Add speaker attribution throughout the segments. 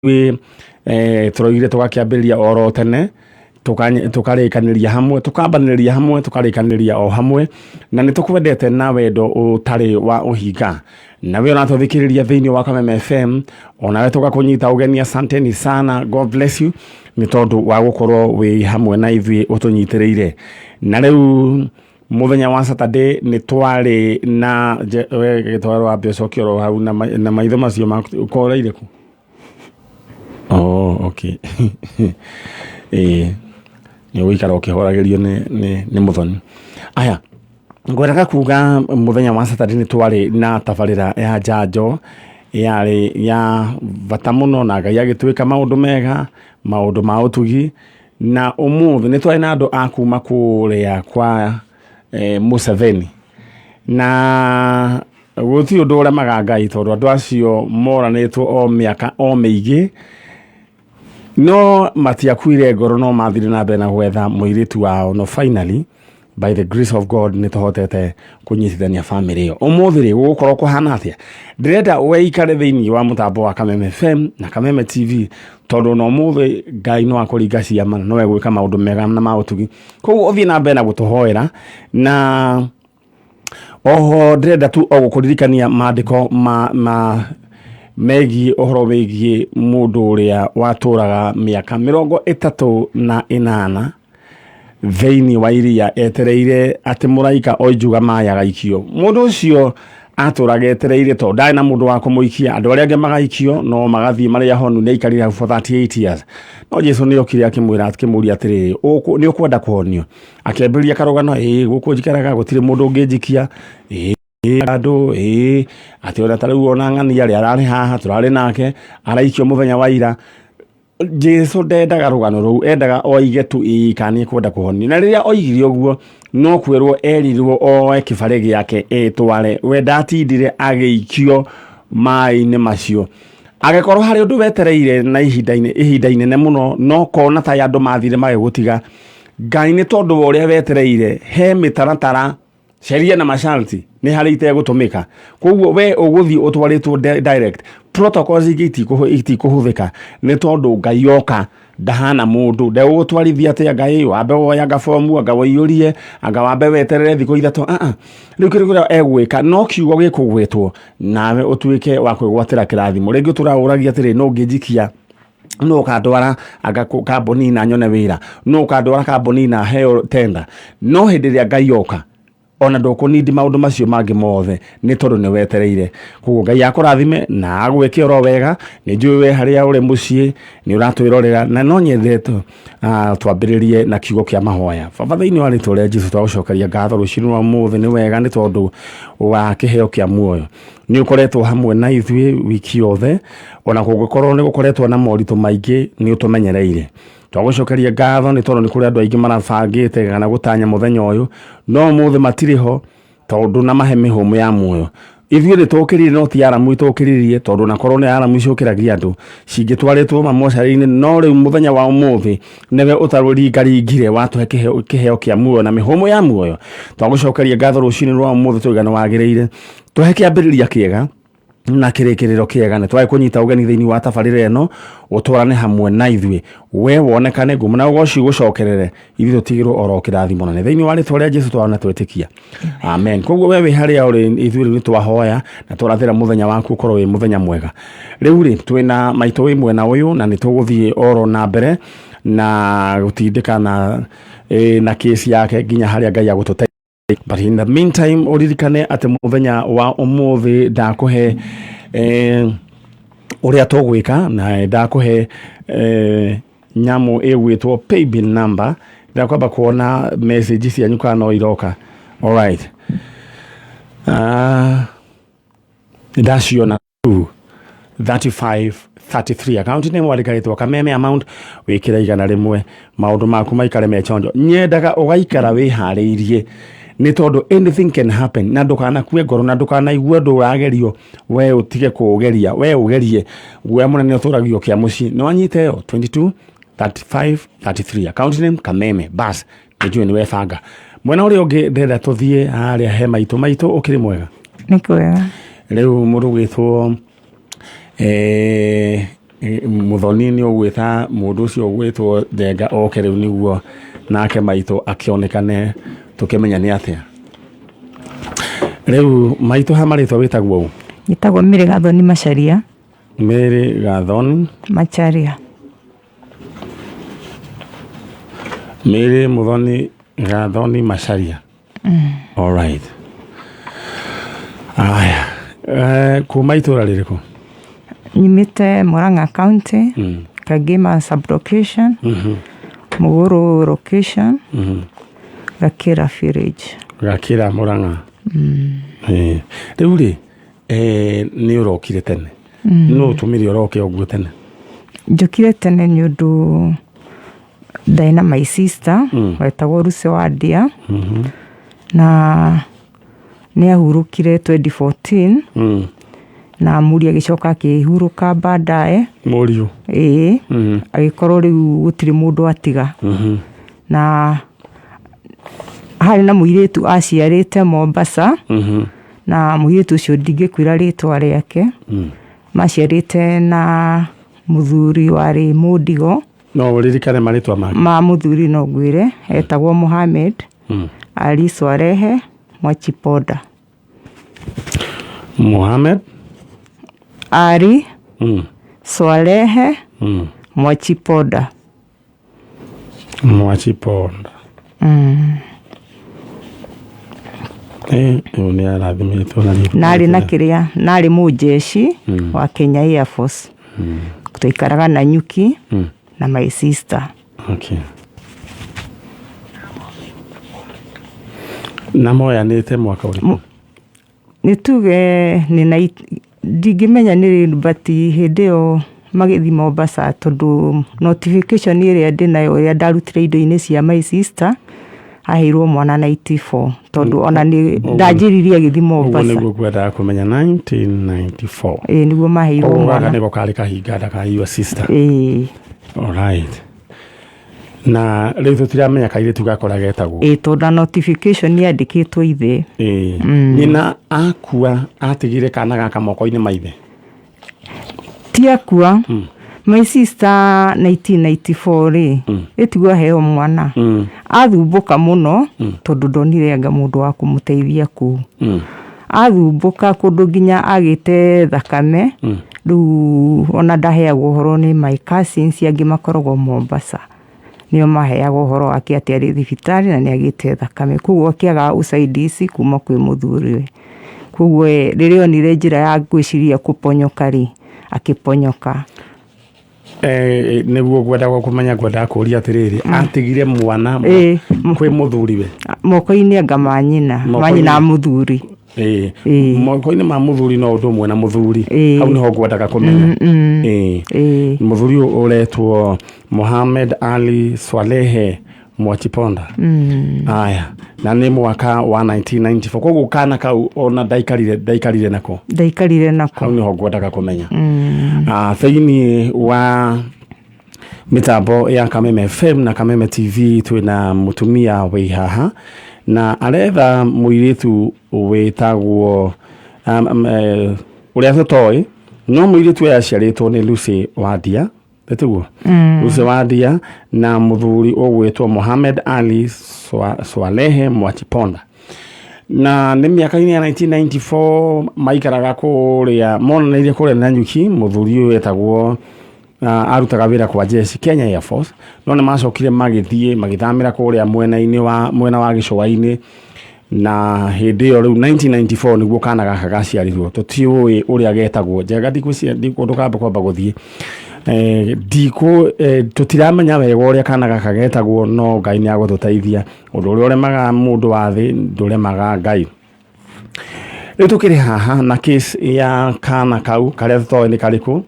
Speaker 1: Ithuĩ tũroigire tũgakĩambĩrĩria oro tene, tũkarĩkanĩria hamwe, tũkambanĩrĩria hamwe, tũkarĩkanĩria o hamwe, na nĩ tũkwendete na wendo ũtarĩ wa ũhinga. Na we ũratũthikĩrĩria thĩinĩ wa Kameme FM, onawe tũgakũnyita ũgeni, asanteni sana, God bless you, nĩ tondũ wa gũkorwo wĩ hamwe na ithuĩ ũtũnyitĩrĩire. Na rĩu mũthenya wa Saturday nĩ twarĩ na we gĩtwaro wambe ũcoke oro hau na maitho macio maku ũkoreire kũ? Oh, okay. Ĩĩ nĩ ũgũikara ũkĩhoragĩrio nĩ mũthoni. Aya, ngwendaga kuga mũthenya wa Saturday nĩ twarĩ na tabarĩra ya njanjo yarĩ ya bata mũno na Ngai agĩtwĩka maũndũ mega, maũndũ ma ũtugi. Na ũmũthĩ nĩ twarĩ na andũ a kuma kũrĩa kwa Museveni. Na gũtirĩ ũndũ ũremaga Ngai tondũ andũ acio moranĩtwo o mĩaka o mĩingĩ, no matiakuire ngoro, no mathire na mbere na gwetha mũirĩtu wao. No finally, by the grace of God, nĩ tũhotete kũnyitithania famĩlĩ ĩyo. Ũmũthĩ rĩ, gũgũkorwo kũhana atĩa? Ndĩrenda weikare thĩinĩ wa mũtambo wa Kameme FM na Kameme TV, tondũ na ũmũthĩ Ngai no akũringa ciama na no egwĩka maũndũ mega na ma ũtugi. Koguo ũthiĩ na mbere na gũtũhoera. Na oho ndĩrenda tu o gũkũririkania maandĩko ma megiĩ ũhoro wĩgiĩ mũndũ ũrĩa watũraga mĩaka 38 thĩinĩ wa iria etereire atĩ mũraika oinjuga maĩ agaikio. Mũndũ ũcio atũraga etereire tondũ ndarĩ na mũndũ wa kũmũikia, andũ arĩa angĩ magaikio no magathiĩ marĩ ahonu. Nĩ aikarire hau for 38 years, no Jesu nĩ okire akĩmwĩra, akĩmũria atĩrĩrĩ, "Nĩ ũkwenda kũhonio?" Akĩambĩrĩria karũgano, "Ĩĩ, gũkũ njikaraga gũtirĩ mũndũ ũngĩnjikia, ĩĩ, andũ ĩĩ, atĩ ona ta rĩu ona ng'ania rĩ ararĩ haha, tũrarĩ nake araikio mũthenya wa ira." Jesu ndendaga rũgano rũu, endaga oige tu ĩĩ kana nĩ ekwenda kũhonio. Na rĩrĩa oigire ũguo, no kwĩrwo erirwo oe kĩbarĩ gĩake etware. We ndatindire agĩikio maĩ-inĩ macio. Angĩkorwo harĩ ũndũ wetereire na ihinda inene mũno, no kona ta andũ mathire magĩgũtiga, Ngai nĩ tondũ wa ũrĩa wetereire, he mĩtaratara, sheria na masharti nĩ harĩ itegũtũmĩka. Koguo we ũgũthiĩ ũtwarĩtwo direct, protocols ingĩ itikũhũthĩka, nĩ tondũ Ngai oka ndahana mũndũ. Ndegũgũtwarithia atĩ anga ĩ wambe woe anga bomu, anga ũiyũrie, anga wambe weterere thikũ 3. Ah, ah. Rĩu kĩrĩa kĩrĩa egwĩka no kiugo gĩkũgwetwo nawe ũtuĩke wa kwĩgwatĩra kĩrathimo. Rĩngĩ ũtũraũragia atĩrĩ, no ũngĩnjikia, no ũkandwara anga kambuni na nyone wĩra, no ũkandwara kambuni na heo tenda. No hĩndĩ ĩrĩa Ngai oka, ona ndũkũnindi maũndũ macio mangĩ mothe, nĩ tondũ nĩ wetereire. Koguo Ngai akũrathime na agwĩke oro wega. Nĩ njũĩ we harĩa ũrĩ mũciĩ nĩ ũratwĩrorera, na no nyende twambĩrĩrie na kiugo kĩa mahoya. Baba, thĩinĩ wa rĩtwa rĩa Jesu, twagũcokeria ngatho rũcinĩ rwa ũmũthĩ. Nĩ wega nĩ tondũ wa kĩheo kĩa muoyo. Nĩ ũkoretwo hamwe na ithuĩ wiki yothe, ona kũngĩkorwo nĩ gũkoretwo na moritũ maingĩ, nĩ ũtũmenyereire. Twagũcokeria ngatho nĩ tondũ nĩ kũrĩ andũ aingĩ marabangĩte kana gũtanya mũthenya ũyũ, no ũmũthĩ matirĩ ho, tondũ na mahe mĩhũmũ ya muoyo. Ithuĩ nĩ tũkĩrire, no ti aramu itũkĩririe, tondũ nakorwo nĩ aramu icũkĩragia andũ cingĩtwarĩtwo mamocarĩ-inĩ. No rĩu mũthenya wa ũmũthĩ nĩwe ũtarũringaringire, watũhe kĩheo kĩa muoyo na mĩhũmũ ya muoyo. Twagũcokeria ngatho rũcinĩ rwa ũmũthĩ, tũiga nĩ wagĩrĩire. Tũhe kĩambĩrĩria kĩega na kĩrĩkĩrĩro kĩega. Nĩ twage kũnyita ũgeni thĩinĩ wa tabarĩra ĩno, ũtwarane hamwe na ithuĩ, we wonekane, ngumo na ũgoci gũcokerere, ithuĩ tũtigĩrwo oro kĩrathimo, na nĩ thĩinĩ wa rĩtwa rĩa Jesu twana twĩtĩkia, amen. Koguo we wĩ harĩa ũrĩ, ithuĩ rĩu nĩ twahoya na twarathĩra mũthenya waku ũkorwo wĩ mũthenya mwega. Rĩu rĩ, twĩna maitũ wĩ mwena ũyũ, na nĩ tũgũthiĩ oro na mbere na gũtindĩka na kĩsi yake nginya harĩa Ngai agũtũteithia. But in the meantime, ũririkane atĩ mũthenya wa ũmũthĩ ndakũhe ũrĩa tũgwĩka, na ndakũhe nyamũ ĩgwĩtwo paybill number. Ndakwamba kuona message cianyu kana no iroka. Alright, ndaciona. 35 33, account name wandĩka rĩtwa Kameme, amount wĩkĩre 100, maũndũ maku maikare me chonjo. Nyendaga ũgaikara wĩharĩirie, nĩ tondũ anything can happen, na ndũkanakue ngoro, na ndũkanaigue ũndũ ũragerio we ũtige kũũgeria. We ũgerie guoya mũnene ũtũragio kĩa mũciĩ. Nĩ wanyita ĩyo 22 35 33, account name Kameme, bas, nĩnjũĩ nĩ webanga. Mwena ũrĩa ũngĩ, ndĩrenda tũthiĩ harĩa he maitũ. Maitũ, ũkĩrĩ mwega?
Speaker 2: Nĩ kwega.
Speaker 1: Rĩu mũndũ gwĩtwo Muthoni nĩ ũgwĩta mũndũ ũcio ũgwĩtwo Njenga oke rĩu nĩguo nake maitũ akĩonekane tũkĩmenya nĩ atĩa. Rĩu maitũ ha marĩtwa wĩtagwo ũ?
Speaker 2: Njĩtagwo Mary Gathoni Macharia.
Speaker 1: Mary Gathoni
Speaker 2: Macharia.
Speaker 1: Mary Muthoni Gathoni Macharia. All right. Aya. Kuma itũra rĩrĩkũ?
Speaker 2: Nyumĩte Murang'a County, Kagema sub-location, Muguru location, Gakira village.
Speaker 1: Gakira Murang'a. Rĩu rĩ, nĩ ũrokire tene. Nũ ũtũmire ũroke ũguo tene?
Speaker 2: Njũkire tene nĩ ũndũ ndarĩ na my sister wetagwo Lucy Wandia na nĩ ahurũkire 2014 na mũriũ agĩcoka akĩhurũka baadaye.
Speaker 1: Mũriũ.
Speaker 2: Ĩĩ, agĩkorwo rĩu gũtirĩ mũndũ atiga. Na harĩ na mũirĩtu aciarĩte Mombasa na mũirĩtu ũcio ndingĩkwĩra rĩtwa rĩake. Maciarĩte na mũthuri warĩ mũndigo.
Speaker 1: No ũririkane marĩtwa make?
Speaker 2: Ma mũthuri no ngwĩre, etagwo Mohamed Ali Swalehe Mwachiponda.
Speaker 1: Mohamed
Speaker 2: Ali Swalehe Mwachiponda.
Speaker 1: Mwachiponda. Ũyũ nĩ arathimĩtwo na nĩ
Speaker 2: Narĩ na kĩrĩa narĩ mũjeshi wa Kenya Air Force. Twaikaraga na nyuki na my sister.
Speaker 1: Okay. Na moyanĩte mwaka ũrĩkũ?
Speaker 2: Nĩ tuge nĩ ndingĩmenya nĩ rĩ, but hĩndĩ ĩyo magĩthiĩ Mombasa, tondũ notification ĩrĩa ndĩnayo ĩrĩa ndarutire indo-inĩ cia my sister, aheirwo mwana 94, tondũ ona nĩ ndanjĩririe agĩthiĩ
Speaker 1: Ũguo
Speaker 2: Mombasa.
Speaker 1: Nĩguo ngwendaga kũmenya, 1994.
Speaker 2: Ĩĩ, nĩguo maheirwo
Speaker 1: Koguo gaka
Speaker 2: mwana.
Speaker 1: nĩko karĩ kahinga nda ka your sister.
Speaker 2: Ĩĩ.
Speaker 1: Alright. Na rĩu tũtiramenya kairĩtu gakora getagwo.
Speaker 2: Ĩĩ, tondũ na notification yandĩkĩtwo ithe.
Speaker 1: Ĩĩ. Nyina akua atigire kana gaka moko-inĩ ma ithe.
Speaker 2: Ti akua, my sister 1994 rĩ, ĩtiguo aheo mwana, athumbũka mũno tondũ ndonire anga mũndũ wa kũmũteithia kũu. Athumbũka kũndũ nginya agĩte thakame. Rĩu ona ndaheagwo ũhoro nĩ my cousins angĩ makoragwo Mombasa, nĩo maheagwo ũhoro wake atĩ arĩ thibitarĩ na nĩ agĩte thakame, koguo akĩaga usaidizi kuma kwĩ mũthuriwe. Koguo rĩrĩa onire njĩra ya gwĩciria kũponyoka rĩ, akĩponyoka.
Speaker 1: Nĩguo ngwendaga kũmenya, ngwendaga kũria atĩrĩrĩ, atigire mwana kwĩ mũthuriwe?
Speaker 2: Moko-inĩ anga ma nyina, ma nyina mũthuri.
Speaker 1: Ĩĩ. Moko-inĩ ma mũthuri no ũndũ ũmwe na mũthuri. Hau nĩho ngwendaga kũmenya. Ĩĩ. Mũthuri ũyũ ũretwo Mohamed Ali Swalehe Mwachiponda. Aya, na nĩ mwaka wa 1994, koguo kana kau ona ndaikarire nako.
Speaker 2: Ndaikarire nako.
Speaker 1: Hau nĩho ngwendaga kũmenya. Thĩinĩ wa mitambo ya Kameme FM na Kameme TV twĩna mũtumia wĩ haha na aretha mũirĩtu wĩtagwo ũrĩa tũtoĩ, no mũirĩtu ũyũ aciarĩtwo nĩ Lucy Wandia, tiguo? Lucy Wandia na mũthuri ũgwĩtwo Mohamed Ali Swalehe Mwachiponda, na nĩ mĩaka-inĩ ya 1994 maikaraga kũrĩa monanĩirie kũrĩa Nanyuki. Mũthuri ũyũ wetagwo arutaga wĩra kwa jeshi Kenya Air Force, no nĩ macokire magĩthiĩ magĩthamĩra kũrĩa mwena-inĩ wa mwena wa gĩcũa-inĩ, na hĩndĩ ĩyo rĩu 1994 nĩguo kana gaka gaciarirwo. Tũtiũĩ ũrĩa getagwo. Njega, ndikũcia ndũkambe kwamba gũthiĩ, ndikũ tũtiramenya wega ũrĩa kana gaka getagwo, no Ngai nĩ agũtũteithia. Ũndũ ũrĩa ũremaga mũndũ wa thĩ ndũremaga Ngai. Rĩu tũkĩrĩ haha na case ya kana kau karĩa tũtoĩ nĩ karĩkũ,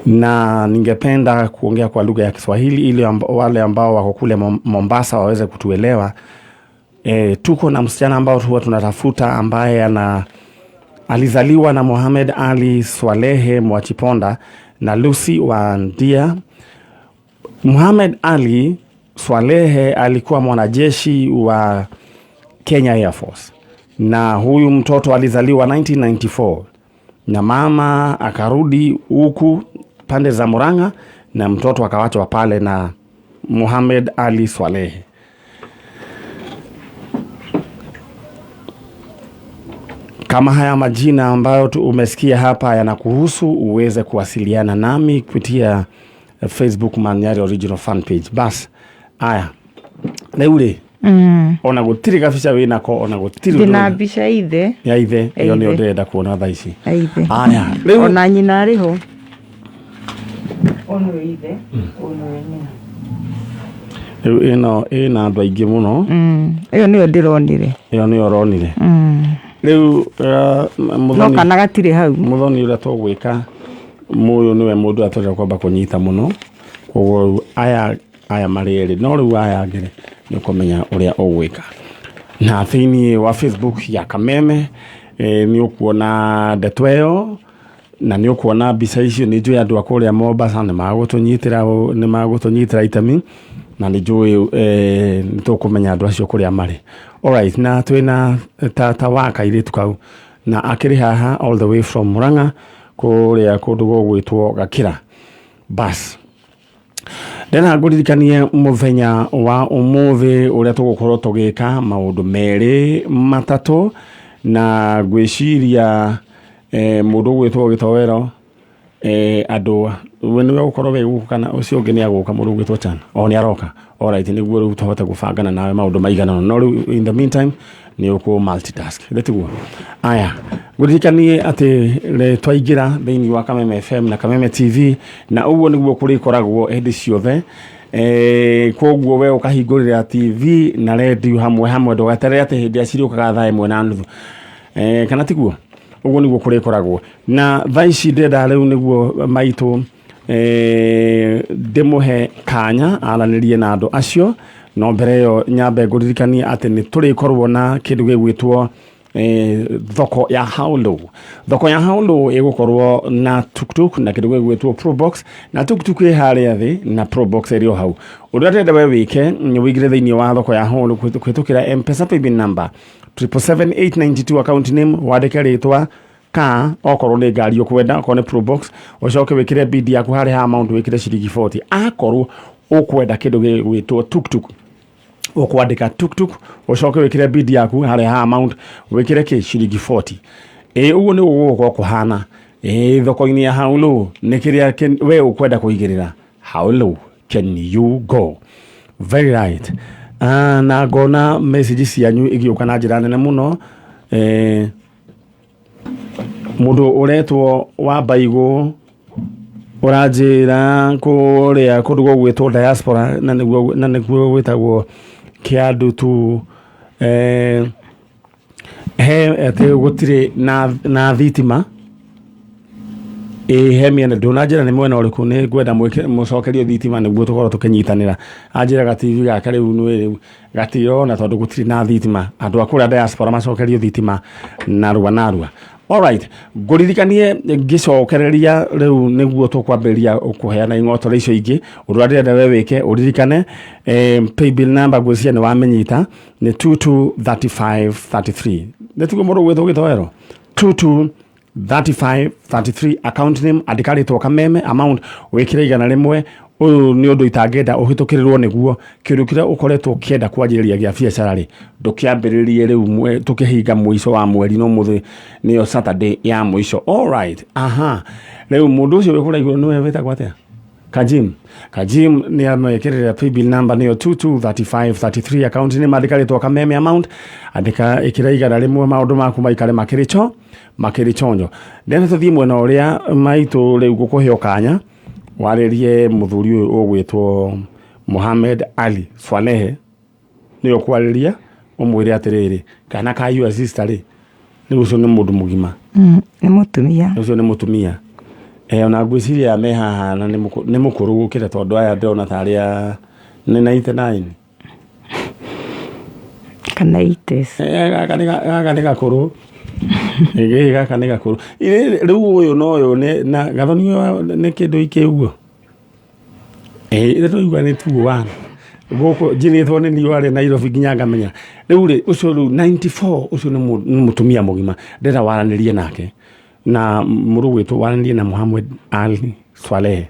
Speaker 1: na ningependa kuongea kwa lugha ya Kiswahili ili wale ambao wako kule Mombasa waweze kutuelewa. Tuko na msichana ambao huwa tunatafuta ambaye alizaliwa na Mohamed Ali Swalehe Mwachiponda na Lucy Wandia. Mohamed Ali Swalehe alikuwa mwanajeshi wa Kenya Air Force, na huyu mtoto alizaliwa 1994 na mama akarudi huku. pande za Murang'a na mtoto akawachwa pale na Mohamed Ali Swalehe. Kama haya majina ambayo tu umesikia hapa yanakuhusu, uweze kuwasiliana nami kupitia Facebook Manyari Original Fan Page. Bas, aya rĩu rĩ, ona gũtirĩ gabica wĩnako, ona gũtirĩ ũndũ
Speaker 2: Ndĩna
Speaker 1: wĩna-
Speaker 2: mbica ithe.
Speaker 1: Ya ithe ĩyo nĩyo
Speaker 2: Ithe.
Speaker 1: ndĩrenda kuona thaa ici.
Speaker 2: Ya ithe.
Speaker 1: Aya rĩu
Speaker 2: Ona nyina arĩ ho. Ũyũ nĩwe ithe, ũyũ nĩwe nyina.
Speaker 1: Rĩu ĩno ĩna andũ aingĩ mũno.
Speaker 2: Ĩyo nĩyo ndĩronire.
Speaker 1: Ĩyo nĩyo ũronire rĩu
Speaker 2: No
Speaker 1: Mũthoni,
Speaker 2: kana gatirĩ hau.
Speaker 1: Mũthoni, ũrĩa tũgwĩka, mũyũ nĩwe mũndũ ũrĩa tũrenda kwamba kũnyita mũno, koguo rĩu aya marĩ erĩ, no rĩu aya angĩ rĩ, nĩ ũkũmenya ũrĩa ũgwĩka. Na thĩinĩ wa Facebook ya Kameme, nĩ ũkuona ndeto ĩyo na nĩ ũkuona mbica icio. Nĩ njũĩ andũ a kũrĩa Mombasa nĩ magũtũnyitĩra itemi, na nĩ njũĩ nĩ tũkũmenya andũ acio kũrĩa marĩ. Alright, na twĩna tata wa kairĩtu kau na akĩrĩ haha all the way from Murang'a, kũrĩa kũndũ gũgwĩtwo Gakĩra. Bas, ndĩrenda ngũririkanie mũthenya wa ũmũthĩ ũrĩa tũgũkorwo tũgĩka maũndũ merĩ matatũ, na ngwĩciria mũndũ ũgwĩtwo Gĩtoero, andũ we nĩwe ũgũkorwo wĩ gũkũ kana ũcio ũngĩ nĩ agũka, mũndũ ũgwĩtwo Chan o nĩ aroka. Alright, nĩguo rĩu tũhote gũbangana nawe maũndũ maigana ũna, no rĩu in the meantime nĩ ũkũ multitask gĩtiguo. Aya, ngũririkanie atĩ twaingĩra thĩinĩ wa Kameme FM na Kameme TV, na ũguo nĩguo kũrĩkoragwo hĩndĩ ciothe. Koguo we ũkahingũrĩra TV na redio hamwe hamwe, ndũgeterere atĩ hĩndĩ ĩrĩa cirĩũkaga thaa 1:30, kana tiguo? Ũguo nĩguo kũrĩkoragwo. Na thaa ici ndĩrenda rĩu nĩguo maitũ, ndĩmũhe kanya aranĩrie na andũ acio, no mbere ĩyo nyambe ngũririkanie atĩ nĩ tũrĩkorwo na kĩndũ gĩgwĩtwo thoko ya Haulu. Thoko ya Haulu ĩgũkorwo na tuktuk na kĩndũ gĩgwĩtwo Probox, na tuktuk ĩ harĩa thĩ na Probox ĩrĩ o hau. Ũndũ ũrĩa ndĩrenda we wĩke nĩ wĩingĩre thĩinĩ wa thoko ya Haulu kũhĩtũkĩra M-Pesa paybill number 777892, account name wandĩke rĩtwa ka okorwo nĩ ngari ũkwenda, okorwo nĩ Probox, ũcoke wĩkĩre bid yaku harĩa ha amount, wĩkĩre ciringi 40. Akorwo ũkwenda kĩndũ gĩgwĩtwo tuktuk, ũkwandĩka tuktuk, ũcoke wĩkĩre bid yaku harĩa ha amount, wĩkĩre kĩ ciringi 40. Ĩ ũguo nĩ gũgũkorwo kũhana ĩ thoko-inĩ ya Haulu. Nĩ kĩrĩa we ũkwenda kũigĩrĩra. How low can you go? Very right. Na ngona message cianyu igĩũka na njĩra nene mũno. Mũndũ ũretwo wa Mbaigũ ũranjĩra kũrĩa kũndũ gũgwĩtwo diaspora, na nĩguo gwĩtagwo Kĩandutu, he atĩ gũtirĩ na thitima. Ĩ he mĩena, ndũnanjĩra nĩ mwena ũrĩkũ. Nĩ ngwenda mũcokerio thitima nĩguo tũkorwo tũkĩnyitanĩra. Anjĩra ga TV gaka rĩu nĩ rĩu gatirona tondũ gũtirĩ na thitima. Andũ a kũrĩa diaspora macokerio thitima narua narua. Alright, ngũririkanie ngĩcokereria rĩu nĩguo tũkwambĩrĩria kũheana ing'otore icio ingĩ. Ũndũ ũrĩa ndĩrenda we wĩke, ũririkane paybill number, ngwĩciria nĩ wamĩnyita, nĩ 223533. Nĩ tiguo, mũndũ ũgwĩtwo Gĩtoero? 223533, account name andĩka rĩtwa Kameme, amount wĩkĩre 100. Ũyũ nĩ ũndũ itangĩenda ũhĩtũkĩrĩrwo nĩguo kĩndũ kĩrĩa ũkoretwo ũkĩenda kwanjĩrĩria gĩa biacara rĩ, ndũkĩambĩrĩrie rĩu tũkĩhinga mũico wa mweri, no mũthĩ nĩyo Saturday ya mũico. Alright, aha, rĩu mũndũ ũcio wĩ kũrĩa igũrũ nĩwe wĩtagwo atĩa? Kajim. Kajim nĩ amekĩrĩra paybill number nĩyo 223533, account nĩ mandĩka rĩtwa Kameme, amount andĩka ĩkĩra 100, maũndũ maku maikare makĩrĩ chonjo. Ndĩrenda tũthiĩ mwena ũrĩa maitũ rĩu gũkũhe kanya warĩrie mũthuri ũyũ ũgwĩtwo Mohamed Ali Swalehe. Nĩwe ũkwarĩria, ũmwĩre atĩrĩrĩ, kana ka your sister rĩ, rĩu ũcio nĩ mũndũ mũgima.
Speaker 2: Nĩ mũtumia.
Speaker 1: Ũcio nĩ mũtumia. Ona ngwĩciria me haha na nĩ mũkũrũ gũkĩra, tondũ aya ndĩrona tarĩ a nĩ 99.
Speaker 2: Kana 80s.
Speaker 1: Gaka nĩ gakũrũ. Gĩkĩ gaka nĩ gakũrũ. Rĩu ũyũ no ũyũ nĩ na Gathoni ũyũ nĩ kĩndũ ikĩ ũguo. Ĩĩ tũigua nĩ 201 gũkũ njirĩtwo nĩ niĩ warĩ Nairobi nginya ngamenya. Rĩu rĩ, ũcio rĩu 94, ũcio nĩ mũtumia mũgima. Ndĩrenda waranĩrie nake na mũrũ gwĩtwo, waranĩrie na Mohamed Ali. Swalehe.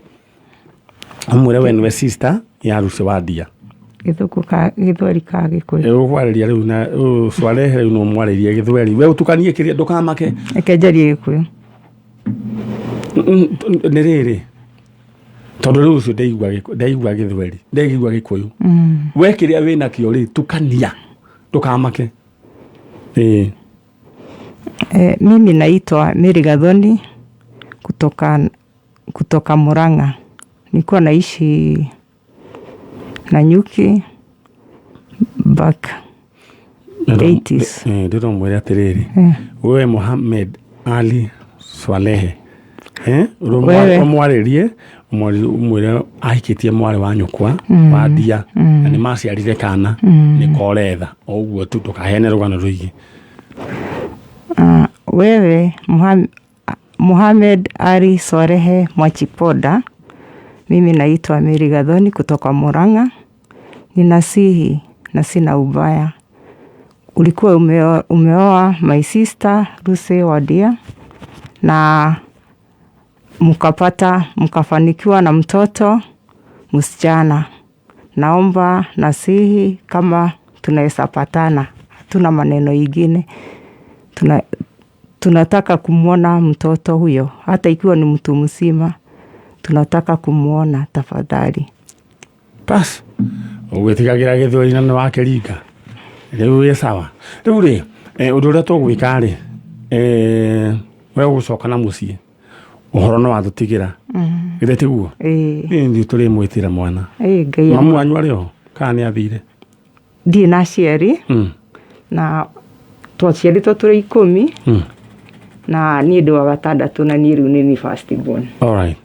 Speaker 1: Ũmwĩre we nĩwe sister ya Lucy Wandia.
Speaker 2: Gĩthũngũ ka Gĩthweri ka Gĩkũyũ.
Speaker 1: Ũkwarĩria rĩu na Swalehe rĩu no mwarĩrie Gĩthweri. We ũtukanie kĩrĩa ndũkamake.
Speaker 2: Reke njarie Gĩkũyũ.
Speaker 1: Nĩ rĩrĩ tondũ rĩu ũcio ndaigua Gĩthweri, ndaigua Gĩkũyũ. We kĩrĩa wĩnakĩo rĩ tukania ndũkamake. Ĩĩ.
Speaker 2: Mimi naitwa Mary Gathoni kutoka Murang'a. Nilikuwa naishi Nanyuki back 80s.
Speaker 1: Ndĩromwĩre atĩrĩrĩ, wewe Mohamed Ali Swalehe,
Speaker 2: Wewe.
Speaker 1: ũmwarĩrie ũmwĩre ahikĩtie mwarĩ wa nyũkwa wa ndia na nĩ maciarire kana nĩ koretha o ũguo tu, ndũkaheane rũgano rũingĩ.
Speaker 2: Wewe Mohamed Ali Swalehe Mwachipoda, mimi naitwa Mary Gathoni kutoka Murang'a. Ninasihi na sina ubaya. Ulikuwa umeoa my sister Lucy Wadia na mkafanikiwa na mtoto msichana. Naomba nasihi kama tunaweza patana, hatuna maneno ingine. Tunataka kumwona mtoto huyo, hata ikiwa ni mtu mzima, tunataka kumwona tafadhali.
Speaker 1: Bas, ũgwĩtigagĩra Gĩthweri na nĩ wakĩringa rĩu wĩ sawa. Rĩu rĩ, ũndũ ũrĩa tũgwĩka rĩ, we ũgũcoka na mũciĩ ũhoro no watũtigĩra githĩ tiguo?
Speaker 2: Ĩĩ.
Speaker 1: Niĩ ithuĩ tũrĩmwĩtĩra mwana.
Speaker 2: Ĩĩ, Ngai
Speaker 1: Mamu wanyu arĩ ho kana nĩ athire?
Speaker 2: Ndirĩ na aciari na twaciarĩtwo tũrĩ 10 na niĩ ndĩ wa gatandatũ na niĩ rĩu nĩ niĩ first born.
Speaker 1: Alright.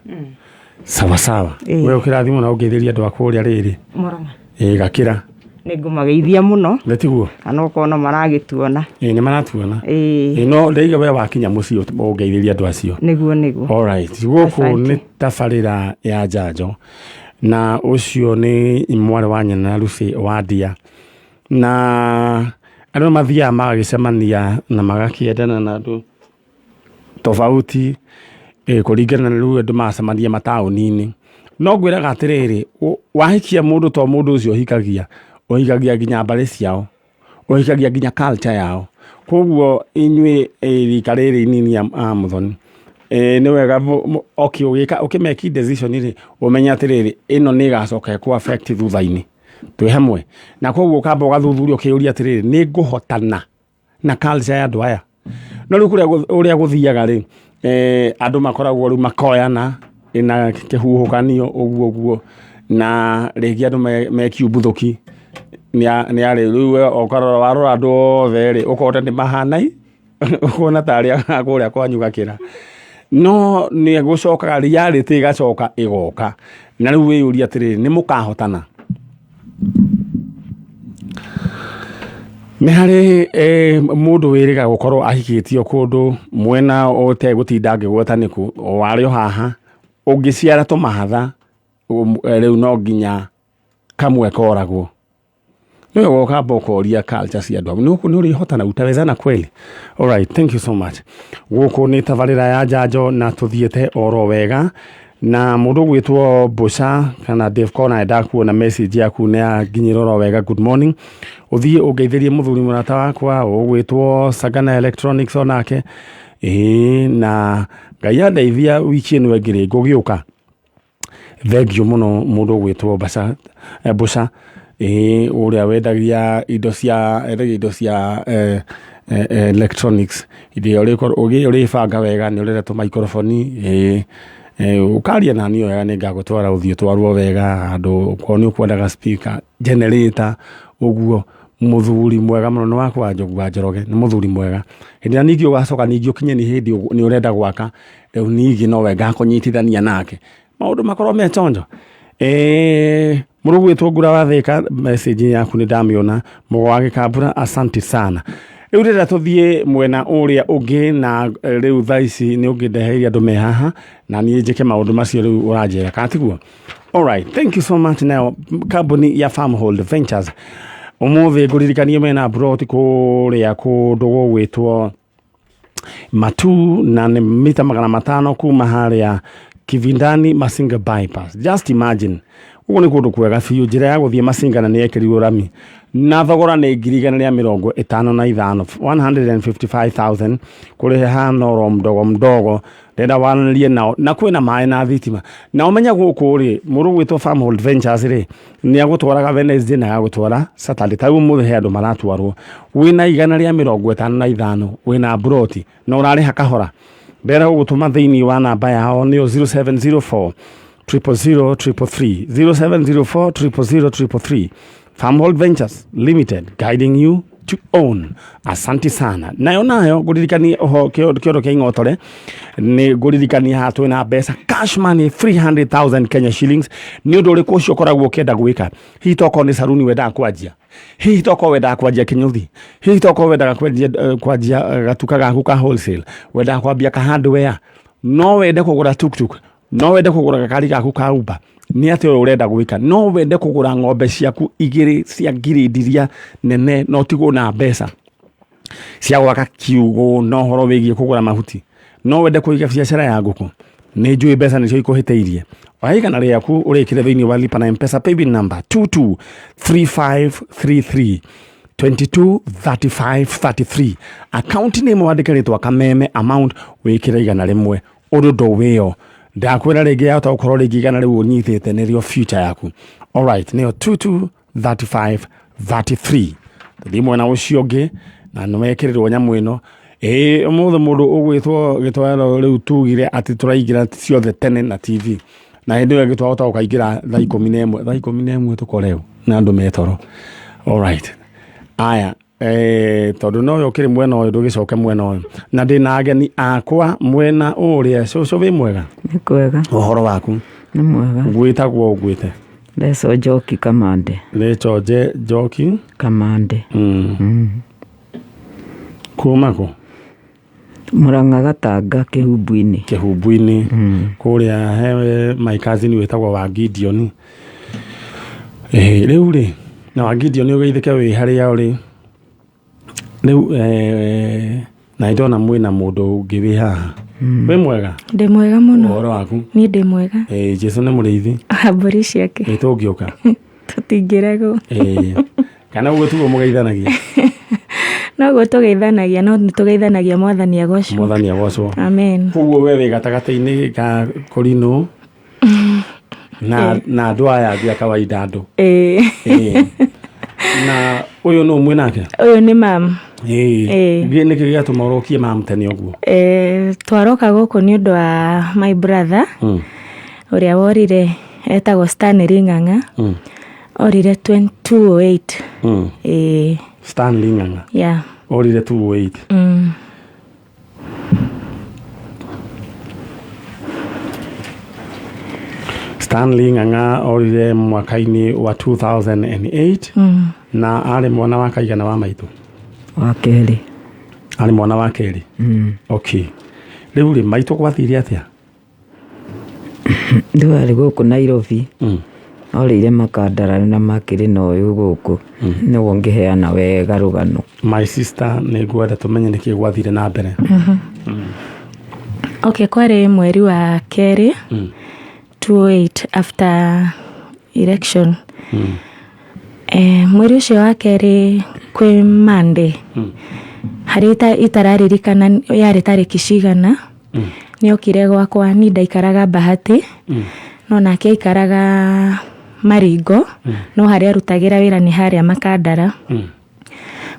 Speaker 1: Sawa sawa.
Speaker 2: Ĩĩ.
Speaker 1: We ũkĩrathimwo na ũngeithĩria andũ a kũrĩa rĩrĩ.
Speaker 2: Murang'a.
Speaker 1: Ĩĩ, gakĩra.
Speaker 2: Nĩ ngũmageithia mũno.
Speaker 1: Nĩ tiguo?
Speaker 2: Na no korwo no maragĩtuona.
Speaker 1: Ĩĩ, nĩ maratuona.
Speaker 2: Ĩĩ.
Speaker 1: Ĩĩ, no ndaiga we wakinya mũciĩ ũngeithĩria andũ acio.
Speaker 2: Nĩguo, nĩguo.
Speaker 1: Alright. Gũkũ
Speaker 2: Asante.
Speaker 1: nĩ tabarĩra ya njanjo na ũcio nĩ mwarĩ wa nyina Lucy Wandia na andũ mathiaga magagĩcemania na magakĩendana na andũ tofauti, kũringana na rĩu andũ macemania mataũni-inĩ. No ngwĩraga atĩrĩrĩ, wahikia mũndũ to mũndũ ũcio ũhikagia, ũhikagia nginya mbarĩ ciao, ũhikagia nginya culture yao. Koguo inyuĩ rika rĩrĩ inini a Muthoni, nĩ wega okay, ũgĩka ũkĩmeki decision rĩ, ũmenye atĩrĩrĩ, ĩno nĩ ĩgacoka ĩkũ affect thutha-inĩ. Twĩ hamwe. Na koguo ũkamba ũgathuthuria ũkĩyũria atĩrĩrĩ, nĩ ngũhotana na culture ya andũ aya. No rĩu kũrĩa ũrĩa gũthiaga rĩ, andũ makoragwo rĩu makoyana na kĩhuhũkanio ũguo ũguo, na rĩngĩ andũ mekiumbuthũki nĩ arĩ rĩu we ũkarora warora andũ othe rĩ, ũkona nĩ mahanai, ũkona tarĩ a kũrĩa kwanyu gakĩra. No nĩ gũcokaga reality ĩgacoka ĩgoka. Na rĩu wĩyũrie atĩrĩrĩ, nĩ mũkahotana? Nĩ harĩ mũndũ wĩrĩga gũkorwo ahikĩtio kũndũ mwena ũtegũtinda ngĩgweta nĩkũ, o arĩ o haha, ũngĩciara tũmahatha, rĩu no nginya kamwe koragwo. Nĩ wega ũkamba ũkoria culture cia andũ. Nĩ ũrĩhotana, utawezana kweli? Alright, thank you so much. Gũkũ nĩ tabarĩra ya njanjo na tũthiĩte oro wega. Na mũndũ ũgwĩtwo Mbũca kana Dave Kona, ndakuona message yaku nĩ yanginyĩra oro wega. Good morning. Ũthiĩ ũngeithĩrie mũthuri mũrata wakwa ũgwĩtwo Sagana Electronics onake. Ĩĩ, na Ngai andeithia wiki ĩno ĩngĩ rĩ, ngũgĩũka. Thengiũ mũno mũndũ ũgwĩtwo Mbũca, ĩĩ, ũrĩa wendagia indo cia, endagia indo cia electronics. Hĩndĩ ĩrĩa ũrĩbanga wega nĩ ũrenda tũ microphone, ĩĩ, ũkaria na niĩ wega nĩ ngagũtwara ũthiĩ ũtwarwo wega handũ okorwo nĩ ũkwendaga speaker, generator, ũguo. Mũthuri mwega mũno nĩ wakwa Njogu wa Njoroge, nĩ mũthuri mwega. Hĩndĩ ĩrĩa ningĩ ũgacoka ningĩ ũkinye nĩ hĩndĩ nĩ ũrenda gwaka, rĩu ningĩ nowe ngakũnyitithania nake. Maũndũ makorwo me chonjo. Mũrũ gwĩtwo Ngura wa Thĩka, message yaku nĩ ndamĩona. Mũgo wa Gĩkambura, asante sana. Rĩu ndĩrenda tũthiĩ mwena ũrĩa ũngĩ na rĩu thaa ici nĩ ũngĩndeheire andũ me haha na niĩ njĩke maũndũ macio rĩu ũranjĩra, kana tiguo? Alright, thank you so much. Nayo kambuni ya Farmhold Ventures ũmũthĩ ngũririkanie mena broti kũrĩa kũndũ gũgwĩtwo Matu na nĩ mita 500 kuma harĩa Kivindani Masinga bypass. Just imagine, gũkũ nĩ kũndũ kwega biũ, njĩra ya gũthiĩ Masinga na nĩ yekĩrirwo rami, na thogora nĩ 155,000, 155,000, kũrĩha hana oro mdogo mdogo. Ndenda waranĩrie nao, na kwĩna maĩ na thitima. Na ũmenye gũkũ rĩ, mũndũ ũgwĩtwo Farmhold Ventures rĩ, nĩ agũtwaraga Wednesday na agagũtwara Saturday. Ta rĩu ũmũthĩ he andũ maratwarwo. Wĩna 155, wĩna mburoti na ũrarĩha kahora. Ndĩrenda gũgũtũma thĩinĩ wa namba yao, nĩyo 0704 000 333, 0704 000 333. Farmhold Ventures Limited, guiding you to own. Asante sana. Nayo nayo ngũririkanie oho kĩondo kĩa ing'otore, nĩ ngũririkanie haha twĩna mbeca cash money, 300,000 Kenya shillings. Nĩ ũndũ ũrĩkũ ũcio ũkoragwo ũkĩenda gwĩka? Hihi tokorwo nĩ saruni wendaga kwanjia, hihi tokorwo wendaga kwanjia kĩnyũthi, hihi tokorwo wendaga kwanjia gatuka gaku ka wholesale, wendaga kwambia ka hardware, no wende kũgũra tuktuk, no wende kũgũra gakari gaku ka Uber. Nĩ atĩ ũyũ ũrenda gwĩka? No wende kũgũra ng'ombe ciaku igĩrĩ cia ngirĩndi iria nene, no ũtigwo na mbeca cia gwaka kiugũ na ũhoro wĩgiĩ kũgũra mahuti. No wende kũiga biacara ya ngũkũ, nĩ njũĩ mbeca nĩcio ikũhĩtĩirie. Oya 100 rĩaku ũrĩkĩre thĩinĩ wa lipa na Mpesa paybill number 223533, 223533, account name wandĩke rĩtwa Kameme, amount wĩkĩre 100. Ũndũ ndũwĩyo ndakwĩra rĩngĩ, yahota gũkorwo rĩngĩ 100 rĩu ũnyitĩte nĩrĩo future yaku. Alright, nĩyo 223533. Tũthiĩ mwena ũcio ũngĩ na nĩwekĩrĩrwo nyamũ ĩno. Ĩĩ, ũmũthĩ mũndũ ũgwĩtwo gĩtwaro, rĩu tugire atĩ tũraingĩra ciothe tene na TV, na hĩndĩ ĩyo ĩngĩ twahota gũkaingĩra thaa 11, thaa 11 tũkoreo na andũ metoro. Alright, aya, tondũ nowe ũkĩrĩ mwena ũyũ, ndũgĩcoke mwena ũyũ, na ndĩna ageni akwa mwena ũrĩa. Cũcũ, wĩ mwega?
Speaker 3: Nĩ kwega.
Speaker 1: Ũhoro waku?
Speaker 3: Nĩ mwega.
Speaker 1: Gwĩtagwo ũgwĩte?
Speaker 3: Leso Njoki Kamande.
Speaker 1: Rĩcho Njoki
Speaker 3: Kamande.
Speaker 1: Kuma kũ?
Speaker 3: Mũrang'a Gatanga Kĩhumbu-inĩ.
Speaker 1: Kĩhumbu-inĩ kũrĩa he my cousin wĩtagwo wa Gideon. Rĩu rĩ, na wa Gideon, ũgeithĩke wĩ harĩa ũrĩ rĩu. Na nĩndona mwĩna mũndũ ũngĩ wĩ haha. Wĩ mwega?
Speaker 4: Ndĩ mwega mũno.
Speaker 1: Ũhoro waku?
Speaker 4: Niĩ ndĩ mwega.
Speaker 1: Jesu nĩ mũrĩithi.
Speaker 4: Mbũri ciake.
Speaker 1: Ĩ tũngĩũka?
Speaker 4: Tũtingĩregwo.
Speaker 1: Kana ũguo tiguo mũgeithanagia?
Speaker 4: Noguo tũgeithanagia, no nĩ tũgeithanagia Mwathani agocwo.
Speaker 1: Mwathani agocwo.
Speaker 4: Amen.
Speaker 1: Koguo we wĩ gatagatĩ-inĩ ka kũrinũ na andũ aya angĩ a kawaida andũ.
Speaker 4: Ĩĩ.
Speaker 1: Na ũyũ nũ mwĩ nake?
Speaker 4: Ũyũ nĩ mam.
Speaker 1: Ĩĩ. Nĩkĩ gĩatũma ũrokie mam tene ũguo?
Speaker 4: Twaroka gũkũ nĩ ũndũ wa my brother ũrĩa worire, etagwo Stanley Ng'ang'a. Orire 208. Ĩĩ.
Speaker 1: Stanley Ng'ang'a.
Speaker 4: Yeah.
Speaker 1: Orire 208. Stanley Ng'ang'a orire mwaka-inĩ wa 2008. Na arĩ mwana wa kaigana wa maitũ?
Speaker 3: Wa kerĩ.
Speaker 1: Arĩ mwana wa kerĩ. Okay, rĩu rĩ, maitũ, gwathire atĩa?
Speaker 3: Rĩu arĩ gũkũ Nairobi. Orĩire Makandara na makĩrĩ na ũyũ gũkũ nĩguo ngĩheana wega rũgano.
Speaker 1: My sister, nĩ ngwenda tũmenye nĩkĩ gwathire na mbere.
Speaker 4: Okay, kwarĩ mweri wa kerĩ 28 after election. Mweri ũcio wa kerĩ kwĩ Monday, harĩa itararirikana yarĩ tarĩki cigana, nĩ okire gwakwa. Ni ndaikaraga Bahati, no nake aikaraga Maringo, no harĩa arutagĩra wĩra nĩ harĩa Makandara.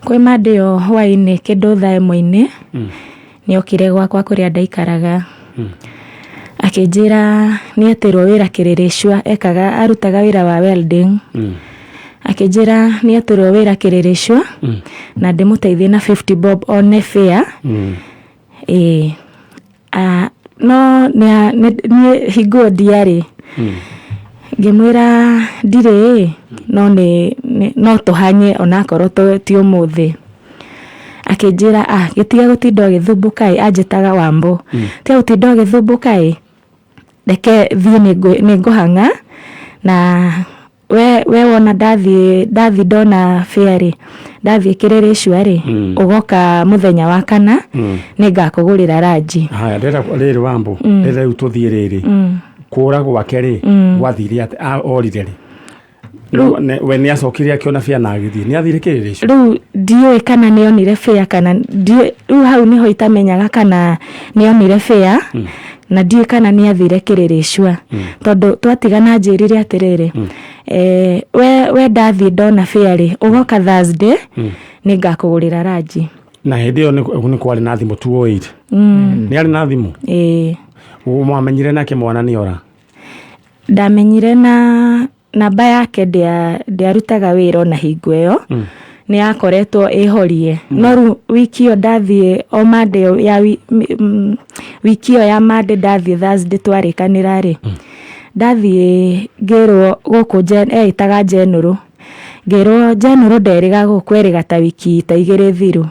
Speaker 4: Kwĩ Monday ĩyo hwaĩ-inĩ kĩndũ thaa 1-inĩ, nĩ okire gwakwa kũrĩa ndaikaraga, akĩnjĩra nĩ etĩrwo wĩra Kĩrĩrĩcua. Ekaga, arutaga wĩra wa welding. Akĩnjĩra nĩ etĩrwo wĩra Kĩrĩrĩcua na ndĩmũteithie na 50 bob one fare. Ĩĩ. No niĩ hingo ĩyo ndiarĩ, ngĩmwĩra ndirĩ ĩ, no nĩ no tũhanye onakorwo ti ũmũthĩ. Akĩnjĩra, ah, gĩtiga gũtinda ũgĩthumbũka ĩ, anjĩtaga Wambũ, tiga gũtinda ũgĩthumbũka ĩ, reke thiĩ, nĩ ngũhang'a na We wona ndathiĩ ndona fare rĩ, ndathiĩ kĩrĩrĩcua rĩ, ũgoka mũthenya wa kana, nĩ ngakũgũrĩra ranji.
Speaker 1: Haya, ndĩrenda rĩrĩ wambo ndĩrenda rĩu tũthiĩ rĩrĩ kũra gwake rĩ gwathire atĩ orire rĩ? We nĩ acokire akĩona bia na agĩthiĩ, nĩ athire kĩrĩrĩcio?
Speaker 4: Rĩu ndiũĩ kana nĩ onire fare kana ndiũĩ. Rĩu hau nĩho itamenyaga kana nĩ onire fare, na ndiũĩ kana nĩ athire kĩrĩrĩcua, tondũ twatigana njĩrire atĩrĩrĩ, we ndathiĩ ndona fare rĩ, ũgoka Thursday, nĩ ngakũgũrĩra ranji.
Speaker 1: Na hĩndĩ ĩyo nĩ kwarĩ na thimũ 208? Nĩ arĩ na thimũ?
Speaker 4: Ĩĩ.
Speaker 1: Mwamenyire nake mwana nĩ ora?
Speaker 4: Ndamenyire na namba yake ndĩarutaga wĩra ona hingo ĩyo, nĩ yakoretwo ĩhorie. No rĩu wiki ĩyo ndathiĩ o Monday ĩyo ya wiki ĩyo ya Monday ndathiĩ Thursday twarĩkanĩra rĩ, ndathiĩ ngĩrwo gũkũ eĩtaga General, ngĩrwo General nderĩga gũkũ, erĩga ta wiki ta 2 thiru.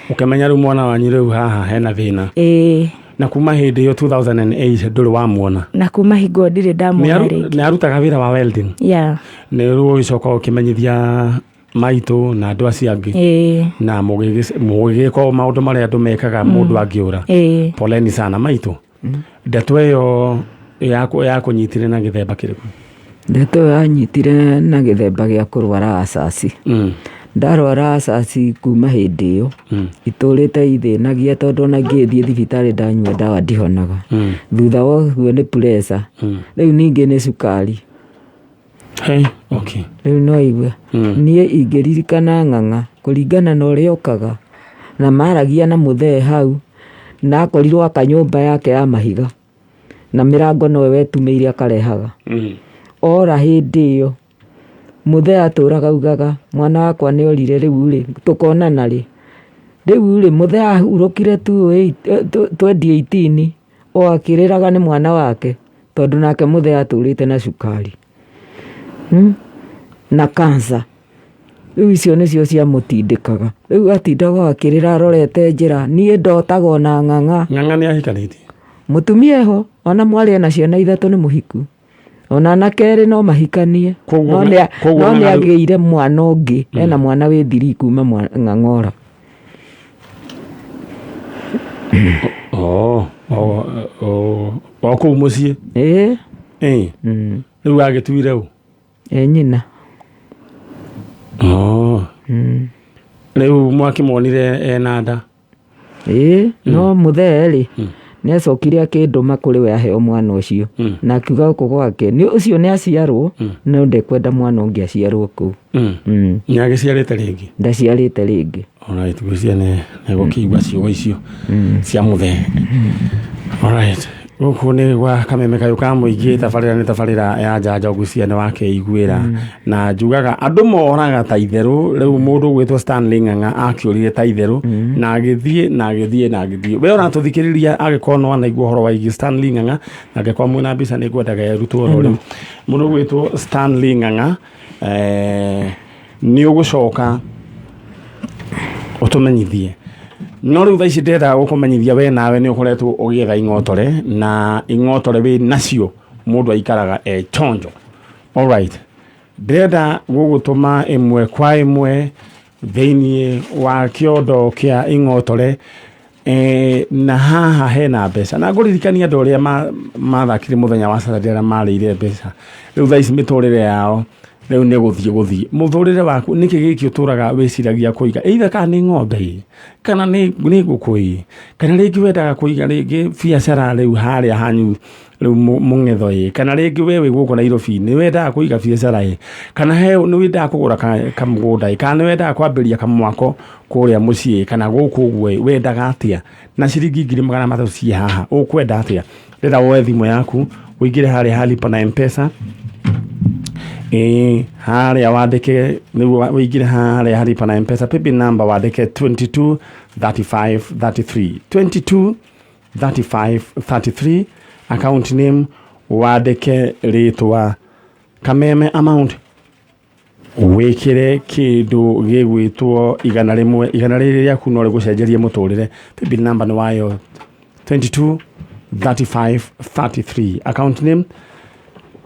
Speaker 1: Ũkĩmenya rĩu mwana wanyu rĩu haha hena thĩna?
Speaker 4: Ĩĩ.
Speaker 1: Na kuma hĩndĩ ĩyo 2008 ndũrĩ wamuona?
Speaker 4: Na kuma hingo ĩyo ndirĩ ndamuona rĩngĩ.
Speaker 1: Nĩ arutaga wĩra wa welding?
Speaker 4: Yeah.
Speaker 1: Nĩ rĩu ũgĩcoka ũkĩmenyithia maitũ na andũ acio angĩ?
Speaker 4: Ĩĩ.
Speaker 1: Na mũgĩgĩka o maũndũ marĩa andũ mekaga mũndũ angĩũra?
Speaker 4: Ĩĩ.
Speaker 1: Poleni sana maitũ. Ndeto ĩyo yakũnyitire na gĩthemba kĩrĩkũ?
Speaker 3: Ndeto ĩyo yanyitire na gĩthemba gĩa kũrwara acaci. Ndarwara acaci, kuma hĩndĩ ĩyo itũrĩte ithĩnagia, tondũ ona ingĩthiĩ thibitarĩ ndanyua ndawa ndihonaga. Thutha wa ũguo nĩ pressure, rĩu ningĩ nĩ cukari.
Speaker 1: Hey, okay.
Speaker 3: Rĩu no igue niĩ ingĩririkana ng'ang'a kũringana na ũrĩa okaga na maragia na mũthee hau, na akorirwo aka nyũmba yake ya mahiga na mĩrango nowe wetumĩire akarehaga. Ora hĩndĩ ĩyo mũthee atũraga augaga, "Mwana wakwa nĩ orire, rĩu rĩ tũkonana rĩ?" Rĩu rĩ mũthee ahurũkire 2018 o akĩrĩraga nĩ mwana wake, tondũ nake mũthee atũrĩte na cukari, Na cancer. Rĩu icio nĩcio ciamũtindĩkaga, rĩu atindaga akĩrĩra arorete njĩra. Niĩ ndotaga ona ng'ang'a.
Speaker 1: Ng'ang'a nĩ ahikanĩtie?
Speaker 3: Mũtumia eho, ona mwarĩ ena ciana 3, nĩ mũhiku, ona anake erĩ no mahikanie.
Speaker 1: Koguo
Speaker 3: No nĩ
Speaker 1: ng'ang'a
Speaker 3: agĩire mwana ũngĩ, ena mwana wĩ thiri kuma ng'ang'ora.
Speaker 1: Oh, o kũu mũciĩ?
Speaker 3: Ĩĩ.
Speaker 1: Ĩĩ. Rĩu agĩtuire ũ?
Speaker 3: E nyina.
Speaker 1: Oh. Rĩu mwakĩmuonire ena nda?
Speaker 3: Ĩĩ, no mũthee rĩ nĩ acokire akĩndũma kũrĩ we aheo mwana ũcio, na akiuga gũkũ gwake nĩ ũcio nĩ aciarwo, no ndekwenda mwana ũngĩ aciarwo kũu.
Speaker 1: Nĩ agĩciarĩte rĩngĩ?
Speaker 3: Ndaciarĩte rĩngĩ.
Speaker 1: Alright, ngwĩciria nĩ gũkĩigua ciugo icio cia mũthee. Alright. Gũkũ nĩ gwa kameme kayũ ka mũingĩ, tabarĩra nĩ tabarĩra ya njanjo, ngwĩciria nĩ wakĩiguĩra. Na njugaga andũ moraga ta itherũ. Rĩu mũndũ ũgwĩtwo Stanley Ng'ang'a akĩũrire ta itherũ na agĩthiĩ na agĩthiĩ na agĩthiĩ. We ũratũthikĩrĩria, angĩkorwo no wanaigua ũhoro waigiĩ Stanley Ng'ang'a, na angĩkorwo mwĩna mbica nĩ ngwendaga ĩrutwo oro rĩu. Mũndũ ũgwĩtwo Stanley Ng'ang'a, nĩ ũgũcoka ũtũmenyithie, no rĩu thaa ici ndĩrenda gũkũmenyithia we nawe nĩ ũkoretwo ũgĩetha ing'otore, na ing'otore wĩ nacio mũndũ aikaraga e chonjo. Alright, ndĩrenda gũgũtũma ĩmwe kwa ĩmwe thĩiniĩ wa kĩondo kĩa ing'otore, na haha hena mbeca, na ngũririkania andũ arĩa mathakire mũthenya wa Saturday, arĩa marĩire mbeca, rĩu thaa ici mĩtũrĩre yao rĩu nĩ gũthiĩ mũtũrĩre waku. Nĩkĩ gĩkĩ ũtũraga wĩciragia kũiga, either kana nĩ ng'ombe ĩ, kana nĩ ngũkũ ĩ, kana rĩngĩ wendaga kũiga rĩngĩ biacara rĩu harĩa hanyu rĩu mũng'etho ĩ, kana rĩngĩ we wĩ gũkũ Nairobi nĩ wendaga kũiga biacara ĩ, kana he nĩ wendaga kũgũra kamũgũnda ĩ, kana nĩ wendaga kwambĩrĩria kamwako kũrĩa mũciĩ kana gũkũ ũguo ĩ, wendaga atĩa na ciringi 300,000 ciĩ haha? Ũkwenda atĩa? Ndĩrenda woe thimũ yaku, ũingĩre harĩa ha lipa na M-Pesa, ĩĩ, harĩa wandĩke nĩguo ũingĩre harĩa ha lipa na M-Pesa paybill number, wandĩke 22 35 33, 22 35 33, account name wandĩke rĩtwa Kameme, amount wĩkĩre kĩndũ gĩgwĩtwo 100. Igana rĩrĩ rĩaku no rĩgũcenjerie mũtũrĩre. Paybill number nĩ wayo 22 35 33, account name.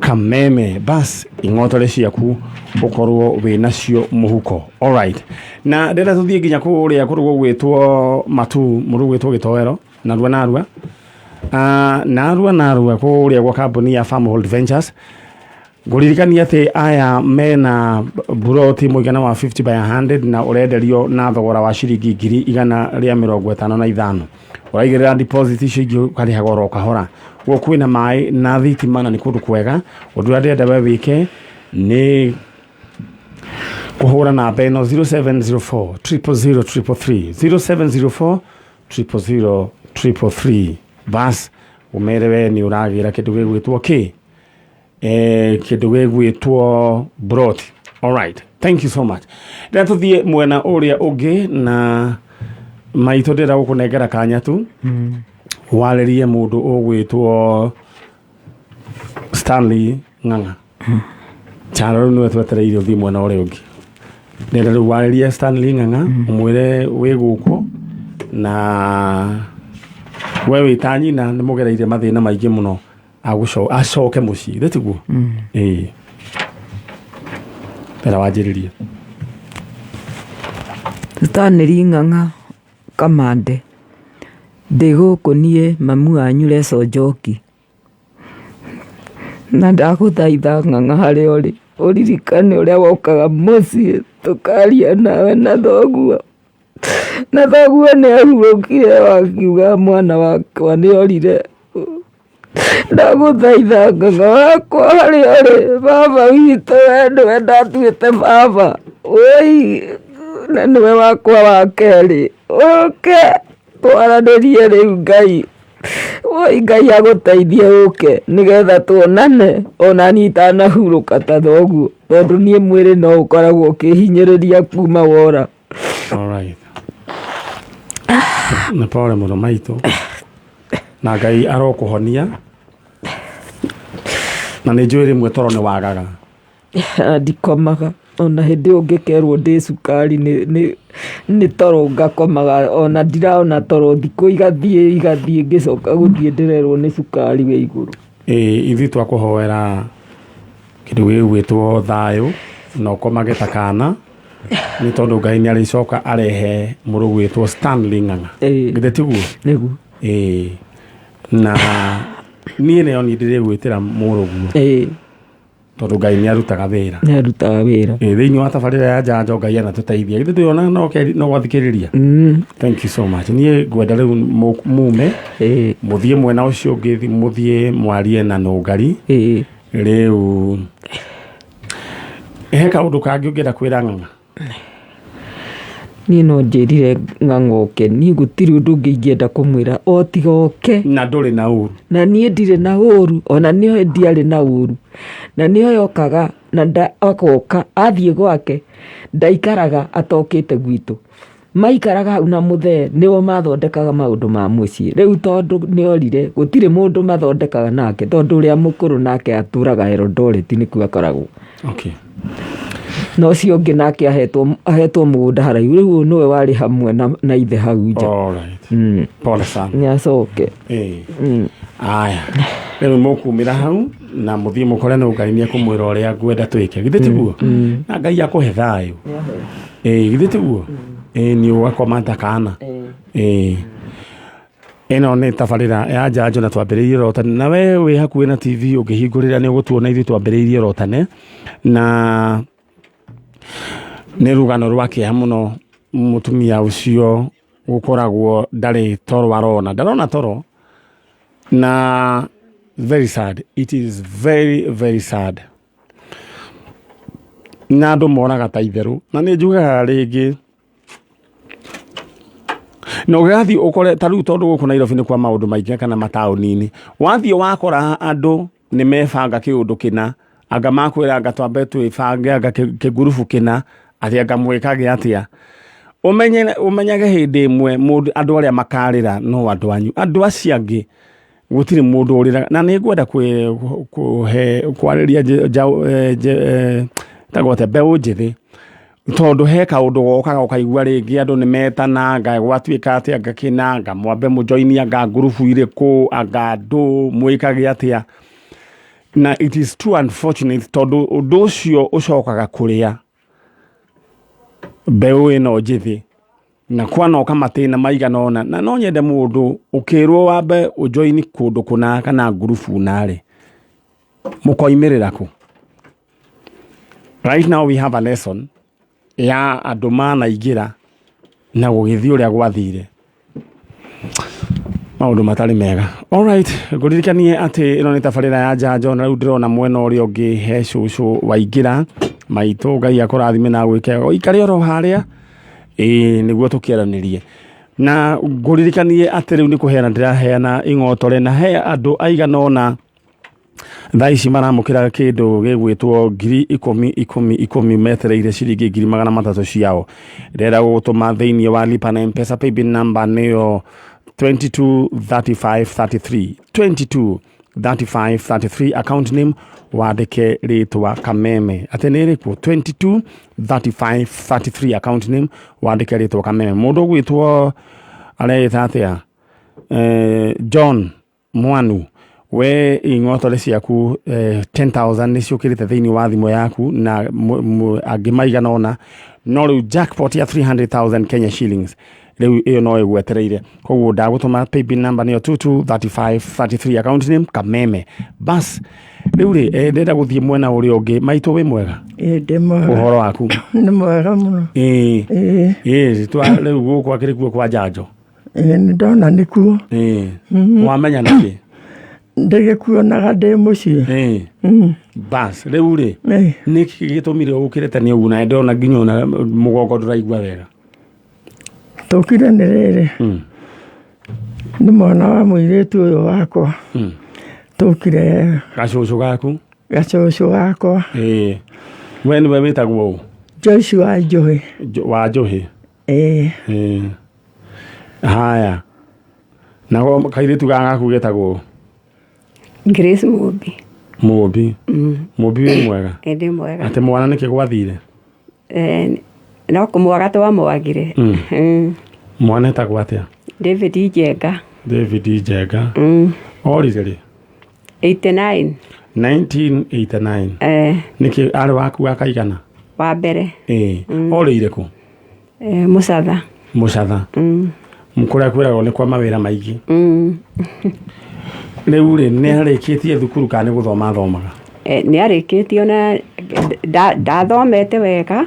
Speaker 1: Kameme. Bas ing'otore ciaku ũkorwo wĩ nacio mũhuko. Alright, na ndĩrenda tũthiĩ nginya kũrĩa kũndũ gũgwĩtwo Matu, mũndũ ũgwĩtwo Gĩtoero, narua narua. Narua narua kũrĩa gwa kambuni ya Farmhold Ventures. Ngũririkania atĩ aya mena buroti mũigana wa 50 by 100 na ũrenderio na thogora wa ciringi 155,000. Ũraigĩrĩra deposit icio ingĩ ũkarĩhaga oro kahora. Gũkũ kwĩna maĩ na thitima na nĩ kũndũ kwega. Ũndũ ũrĩa ndĩrenda we wĩke nĩ kũhũra namba ĩno 0704 000 333, 0704 000 333. Bas ũmere we nĩ ũragĩra kĩndũ gĩgwĩtwo kĩ, kĩndũ gĩgwĩtwo broti. Alright, thank you so much. Rĩrĩa tũthiĩ mwena ũrĩa ũngĩ na maitũ, ndĩrenda gũkũnengera kanya tu warĩrie mũndũ ũgwĩtwo Stanley Ng'ang'a. Charo, rĩu nĩwe twetereire ũthiĩ mwena ũrĩa ũngĩ. Ndĩrenda rĩu warĩrie Stanley Ng'ang'a, ũmwĩre wĩ gũkũ na we wĩ ta nyina nĩ mũgereire mathĩna maingĩ mũno, acoke mũciĩ, githĩ tiguo? Ĩĩ, tera wanjĩrĩrie.
Speaker 3: Stanley Ng'ang'a Kamande, ndĩ gũkũ niĩ mamu wanyu Leso Njoki, na ndagũthaitha Ng'ang'a, harĩa ũrĩ ũririkane ũrĩa wokaga mũciĩ tũkaria nawe na thoguo, na thoguo nĩ ahurũkire wakiuga mwana wakwa nĩ orire. Ndagũthaitha Ng'ang'a wakwa, harĩa ũrĩ, baba witũ, we nĩwe ndatuĩte baba, woi, na nĩwe wakwa wa kerĩ, ũke twaranĩrie rĩu. Ngai, woi, Ngai agũteithie ũke nĩgetha tuonane ona niĩ itanahurũka ta thoguo, tondũ niĩ mwĩrĩ no ũkoragwo ũkĩhinyĩrĩria kuma wora.
Speaker 1: Alright, nĩ pole mũno maitũ, na Ngai arokũhonia, na nĩ njũĩ rĩmwe toro nĩ wagaga.
Speaker 3: Ndikomaga ona hĩndĩ ĩyo ngĩkerwo ndĩ cukari nĩ toro ngakomaga, ona ndiraona toro, thikũ igathiĩ igathiĩ, ngĩcoka gũthiĩ ndĩrerwo nĩ cukari wĩ igũrũ.
Speaker 1: Ĩĩ, ithuĩ twakũhoera kĩndũ gĩgwĩtwo thayũ na ũkomage ta kana, nĩ tondũ Ngai nĩ arĩcoka arehe mũrũ gwĩtwo Stanley Ng'ang'a. Githĩ tiguo?
Speaker 3: Nĩguo.
Speaker 1: Ĩĩ, na niĩ nĩyo niĩ ndĩrĩgwĩtĩra mũrũguo, tondũ Ngai nĩ arutaga wĩra.
Speaker 3: Nĩ arutaga wĩra.
Speaker 1: Ĩĩ, thĩinĩ wa tabarĩra ya njanjo Ngai anatũteithia, githĩ ndũrona no gwathikĩrĩria? Thank you so much. Niĩ ngwenda rĩu mume mũthiĩ mwena ũcio ũngĩ, mũthiĩ mwarie na nũngari. Rĩu he kaũndũ kangĩ ũngĩenda kwĩra Ng'ang'a?
Speaker 3: Niĩ no njĩrire Ng'ang'a oke, niĩ gũtirĩ ũndũ ũngĩ ingĩenda kũmwĩra o tiga oke.
Speaker 1: Na ndũrĩ na ũru?
Speaker 3: Na niĩ ndirĩ na ũru, ona nĩoĩ ndiarĩ na ũru, na nĩoĩ okaga na agoka athiĩ gwake ndaikaraga atokĩte gwitũ. Maikaraga hau na mũthee, nĩo mathondekaga maũndũ ma mũciĩ. Rĩu tondũ nĩorire, gũtirĩ mũndũ mathondekaga nake, tondũ ũrĩa mũkũrũ nake atũraga Eldoret, nĩkuo akoragwo. Na ũcio ũngĩ nake ahetwo mũgũnda haraihu, rĩu ũyũ nĩwe warĩ hamwe na ithe hau nja.
Speaker 1: Alright. Pole sana.
Speaker 3: Nĩ acoke.
Speaker 1: Ĩĩ. Aya, rĩu mũkumĩra hau na mũthiĩ mũkore no Ngai nĩ ekũmwĩra ũrĩa ngwenda twĩke, githĩ tiguo? Na Ngai akũhe thayũ. Ĩĩ, githĩ tiguo? Ĩĩ, nĩ ũgakoma ta kana. Ĩĩ, ĩno nĩ tabarĩra ya njanjo na twambĩrĩirie rotane, na we wĩ hakuhĩ na TV ũngĩhingũrĩra nĩ ũgũtuona ithuĩ twambĩrĩirie rotane, na nĩ rũgano rwa kĩeha mũno, mũtumia ũcio gũkoragwo ndarĩ toro arona, ndarona toro, na very sad, it is very very sad, na andũ monaga ta itherũ, na nĩ njugaga rĩngĩ na ũgathiĩ ũkore ta rĩu, tondũ gũkũ Nairobi nĩ kwa maũndũ maingĩ kana mataũni-inĩ, wathiĩ wakora andũ nĩ mebanga kĩũndũ kĩna, anga makwĩra anga twambe twĩbange, anga kĩngurubu kĩna, atĩ anga mwĩkage atĩa, ũmenye ũmenyage hĩndĩ ĩmwe mũndũ, andũ arĩa makarĩra no andũ anyu, andũ acio angĩ gũtirĩ mũndũ ũrĩraga. Na nĩ ngwenda kũhe kwarĩria tagwo atĩa, mbeũ njĩthĩ, tondũ he kaũndũ gokaga ũkaigua rĩngĩ andũ nĩ metana, anga gwatuĩka atĩa, anga kĩna, anga mwambe mũjoini, anga ngurubu irĩkũ, anga andũ mwĩkage atĩa. Na it is too unfortunate tondũ ũndũ ũcio ũcokaga kũrĩa mbeũ ĩno njĩthĩ na kwanoka matĩna maigana ũna. Na no nyende mũndũ ũkĩrwo wambe ũjoini kũndũ kũna kana ngurubu narĩ mũkoimĩrĩra kũ. Right now we have a lesson ya andũ manaingĩra na gũgĩthiĩ ũrĩa gwathire, maũndũ matarĩ mega. Alright, ngũririkanie atĩ ĩno nĩ tabarĩra ya njanjo, na rĩu ndĩrona mwena ũrĩa ũngĩ he cũcũ waingĩra. Maitũ, Ngai akũrathime na gwĩke ũikare oro harĩa ĩĩ nĩguo tũkĩaranĩrie. Na ngũririkanie atĩ rĩu nĩ kũheana ndĩraheana ing'otore, na he andũ aigana ũna thaa ici maramũkĩra kĩndũ gĩgwĩtwo 10,000 10 10, metereire ciringi 300,000 ciao. Ndĩrenda gũgũtũma thĩinĩ wa Lipa na Mpesa, paybill number nĩyo 223533, 223533, account name wandĩke rĩtwa Kameme. Atĩ nĩ ĩrĩkũ? 223533, account name wandĩke rĩtwa Kameme. Mũndũ ũgwĩtwo areĩta atĩa? John Mwanu, we ing'otore ciaku 10,000 nĩ ciũkĩrĩte thĩinĩ wa thimũ yaku na angĩ maigana ũna, no rĩu jackpot ya 300,000 Kenya shillings rĩu ĩyo no ĩgwetereire. Koguo ndagũtũma paybill number nĩyo 223533, account name Kameme. Bas, rĩu rĩ ndĩrenda gũthiĩ mwena ũrĩa ũngĩ. Maitũ, wĩ mwega?
Speaker 5: Ĩĩ, ndĩ mwega.
Speaker 1: Ũhoro waku?
Speaker 5: Nĩ mwega mũno.
Speaker 1: Ĩĩ.
Speaker 5: Ĩĩ.
Speaker 1: Ĩĩ, twa rĩu gũkũ akĩrĩ kuo kwa njanjo.
Speaker 5: Ĩĩ, nĩ ndona nĩkuo.
Speaker 1: Ĩĩ, wamenya nĩkĩ?
Speaker 5: Ndĩgĩkuonaga ndĩ mũciĩ.
Speaker 1: Ĩĩ, bas, rĩu rĩ nĩkĩ gĩtũmire ũkĩre tene ũguo, na ndĩrona nginya ona mũgongo ndũraigua wega?
Speaker 5: Tũkire nĩ rĩrĩ, nĩ mwana wa mũirĩtu ũyũ wakwa tũkire.
Speaker 1: Gacũcũ gaku?
Speaker 5: Gacũcũ gakwa.
Speaker 1: Ĩĩ, we nĩwe wĩtagwo ũ?
Speaker 5: Joyce wa Njũhĩ.
Speaker 1: Wa Njũhĩ?
Speaker 5: Ĩĩ.
Speaker 1: Ĩĩ, haya, nako kairĩtu gaka gaku getagwo ũ?
Speaker 6: Grace Mũmbi.
Speaker 1: Mũmbi. Mũmbi, wĩ mwega?
Speaker 6: Ĩ, ndĩ mwega.
Speaker 1: Atĩ mwana nĩkĩ gwathire?
Speaker 6: No kũmwaga twamwagire.
Speaker 1: Mwana etagwo atĩa?
Speaker 6: David Njenga.
Speaker 1: David Njenga. Orire rĩ?
Speaker 6: 89.
Speaker 1: 1989? Nĩkĩ arĩ waku wa kaigana?
Speaker 6: Wa mbere.
Speaker 1: Ĩĩ, orĩire kũ?
Speaker 6: Mũcatha.
Speaker 1: Mũcatha, kũrĩa kwĩragwo nĩ kwa mawĩra maingĩ. Rĩu rĩ, nĩ arĩkĩtie thukuru kana nĩ gũthoma athomaga?
Speaker 6: Nĩ arĩkĩtie, ona ndathomete wega.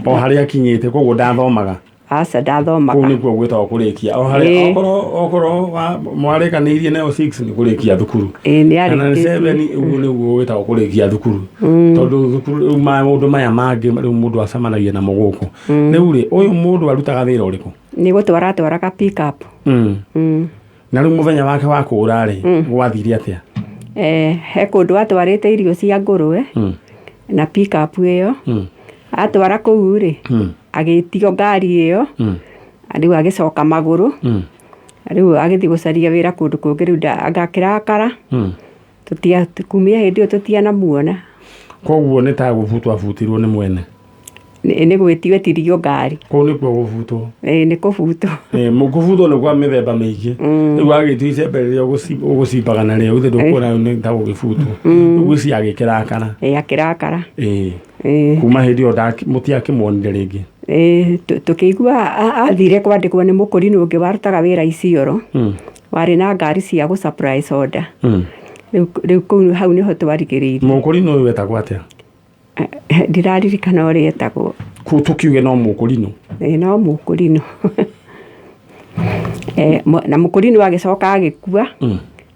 Speaker 1: O harĩa akinyĩte, koguo ndathomaga?
Speaker 6: Aca,
Speaker 1: Kũu
Speaker 6: ndathomaga.
Speaker 1: Nĩkuo gwĩtagwo kũrĩkia o harĩa. Okorwo mwarĩkanĩirie nayo 6 nĩ kũrĩkia thukuru.
Speaker 6: Ĩĩ, nĩ
Speaker 1: Kana nĩ
Speaker 6: arĩkĩtie.
Speaker 1: 7, ũguo nĩguo gwĩtagwo kũrĩkia thukuru, tondũ thukuru rĩu maũndũ maya mangĩ rĩu mũndũ acemanagia namo gũkũ. Rĩu rĩ, ũyũ mũndũ arutaga wĩra ũrĩkũ?
Speaker 6: Nĩ gũtwara atwaraga pick up.
Speaker 1: Na rĩu mũthenya wake wa kũũra rĩ, gwathire atĩa?
Speaker 6: He kũndũ atwarĩte irio cia ngũrwe na pick up ĩyo. Atwara kũu rĩ, agĩtio ngari ĩyo. Rĩu agĩcoka magũrũ. Rĩu agĩthiĩ gũcaria wĩra kũndũ kũngĩ. Rĩu agakĩrakara. Tũtia kumia hĩndĩ ĩyo tũtianamuona.
Speaker 1: Koguo nĩ ta gũbutwo abutirwo nĩ mwene?
Speaker 6: Nĩ gwĩtio etirio ngari.
Speaker 1: Kũu nĩkuo gũbutwo?
Speaker 6: Ĩĩ, nĩ kũbutwo.
Speaker 1: Kũbutwo nĩ kwa mĩthemba mĩingĩ. Rĩu agĩtio icembe rĩrĩa ũgũcimbaga narĩo, githĩ ndũkuona nĩ ta gũgĩbutwo? Rĩu ũcio agĩkĩrakara?
Speaker 6: Ĩĩ, akĩrakara.
Speaker 1: Ĩĩ.
Speaker 6: Ĩĩ.
Speaker 1: Kuma hĩndĩ ĩyo mũtiakĩmuonire rĩngĩ?
Speaker 6: Ĩĩ, tũkĩigua athire kwandĩkwo nĩ mũkũrinũ ũngĩ warutaga wĩra Isiolo, warĩ na ngari cia gũ supply soda. Rĩu kũu hau nĩho twarigĩrĩirie.
Speaker 1: Mũkũrinũ ũyũ wetagwo atĩa?
Speaker 6: Ndiraririkana ũrĩa etagwo.
Speaker 1: Kũu tũkiuge no mũkũrinũ.
Speaker 6: Ĩĩ, no mũkũrinũ. Na mũkũrinũ agĩcoka agĩkua.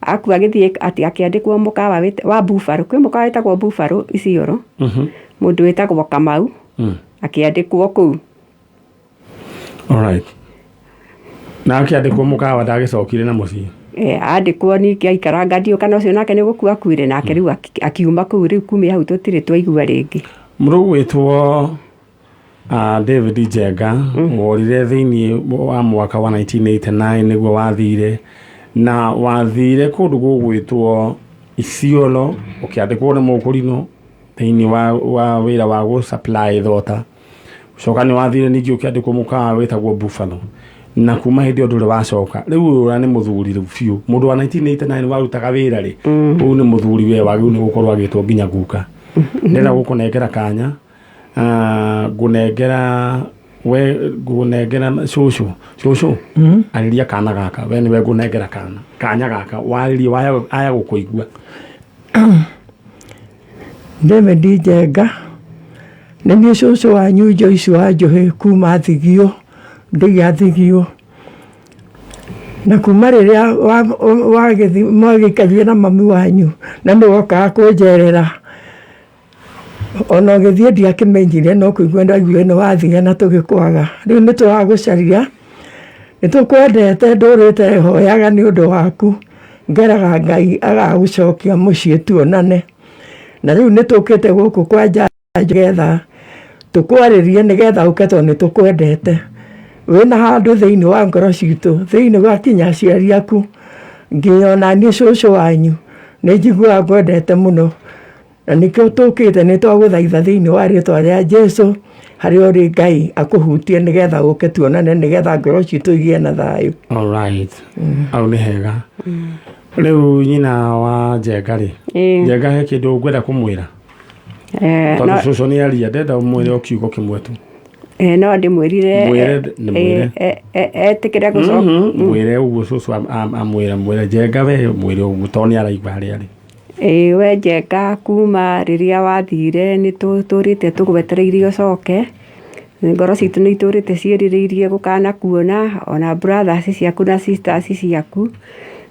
Speaker 6: Akua agĩthiĩ atĩ akĩandĩkwo mũkawa wa Buffalo. Kwĩ mũkawa wĩtagwo Buffalo Isiolo. Mũndũ wĩtagwo Kamau akĩandĩkwo kũu.
Speaker 1: Alright. Na akĩandĩkwo mũkawa ndagĩcokire na mũciĩ?
Speaker 6: Andĩkwo ningĩ aikaranga, ndiũ kana ũcio nake nĩ gũkua akuire nake. Rĩu akiuma kũu. Rĩu kumia hau tũtirĩ twaigua rĩngĩ.
Speaker 1: Mũndũ ũgwĩtwo David Njenga worire thĩinĩ wa mwaka wa 1989, nĩguo wathire na wathire kũndũ gũgwĩtwo Isiolo, ũkĩandĩkwo nĩ mũkũrinũ thĩinĩ wa wĩra wa gũ supply thota. Coka nĩ wathire ningĩ ũkĩandĩkwo mũkawa wĩtagwo Buffalo. Na kuma hĩndĩ ĩyo ndũrĩ wacoka. Rĩu ũyũ nĩ mũthuri rĩu biũ, mũndũ wa 1989 warutaga wĩra rĩ, ũyũ nĩ mũthuri we wagĩrĩirwo nĩ gũkorwo agĩtwo nginya guka. Ndĩrenda gũkũnengera kanya. Ah, ngũnengera we, ngũnengera cũcũ. Cũcũ, arĩria kana gaka. We nĩwe ngũnengera kana kanya gaka, warĩrie waya aya gũkũigua.
Speaker 5: David Njenga, nĩ niĩ cũcũ wanyu Joyce wa Njũhĩ kuma Thigio, ndĩgĩa Thigio. Na kuma rĩrĩa mwagĩikarire na mami wanyu na nĩ wokaga kũnjerera, ona ũgĩthiĩ ndiakĩmenyire, no kũigua ndaiguire nĩ wathire na tũgĩkwaga. Rĩu nĩ tũragũcaria, nĩ tũkwendete, ndũrĩte hoyaga nĩ ũndũ waku, ngeraga Ngai agagũcokia mũciĩ tuonane. Na rĩu nĩ tũkĩte gũkũ kwa Njanjo nĩgetha tũkwarĩrie, nĩgetha ũke, tondũ nĩ tũkwendete. Wĩna handũ thĩinĩ wa ngoro citũ, thĩinĩ wa kinya aciari aku, nginya ona niĩ cũcũ wanyu nĩ njiguaga ngwendete mũno. Na nĩkĩo tũkĩte, nĩ twagũthaitha thĩinĩ wa rĩtwa rĩa Jesu, harĩa ũrĩ Ngai akũhutie nĩgetha ũke tuonane, nĩgetha ngoro citũ igĩe na thayũ.
Speaker 1: Alright, au nĩ hega. Rĩu nyina wa Njenga rĩ, Njenga, he kĩndũ ũngwenda kũmwĩra? Tondũ cũcũ nĩ aria, ndenda ũmwĩre o kiugo kĩmwe tu.
Speaker 6: No ndĩmwĩrire.
Speaker 1: Mwĩre, nĩ mwĩre.
Speaker 6: Etĩkĩre gũcoka.
Speaker 1: Mwĩre ũguo cũcũ amwĩra. Mwĩre Njenga, we mwĩre ũguo tondũ nĩ araigua harĩa arĩ.
Speaker 6: Ĩĩ, we Njenga, kuma rĩrĩa wathire nĩ tũtũrĩte tũgwetereire ũcoke. Ngoro citũ nĩ itũrĩte ciĩrirĩirie gũkanakuona. Ona brothers ciaku na sisters ciaku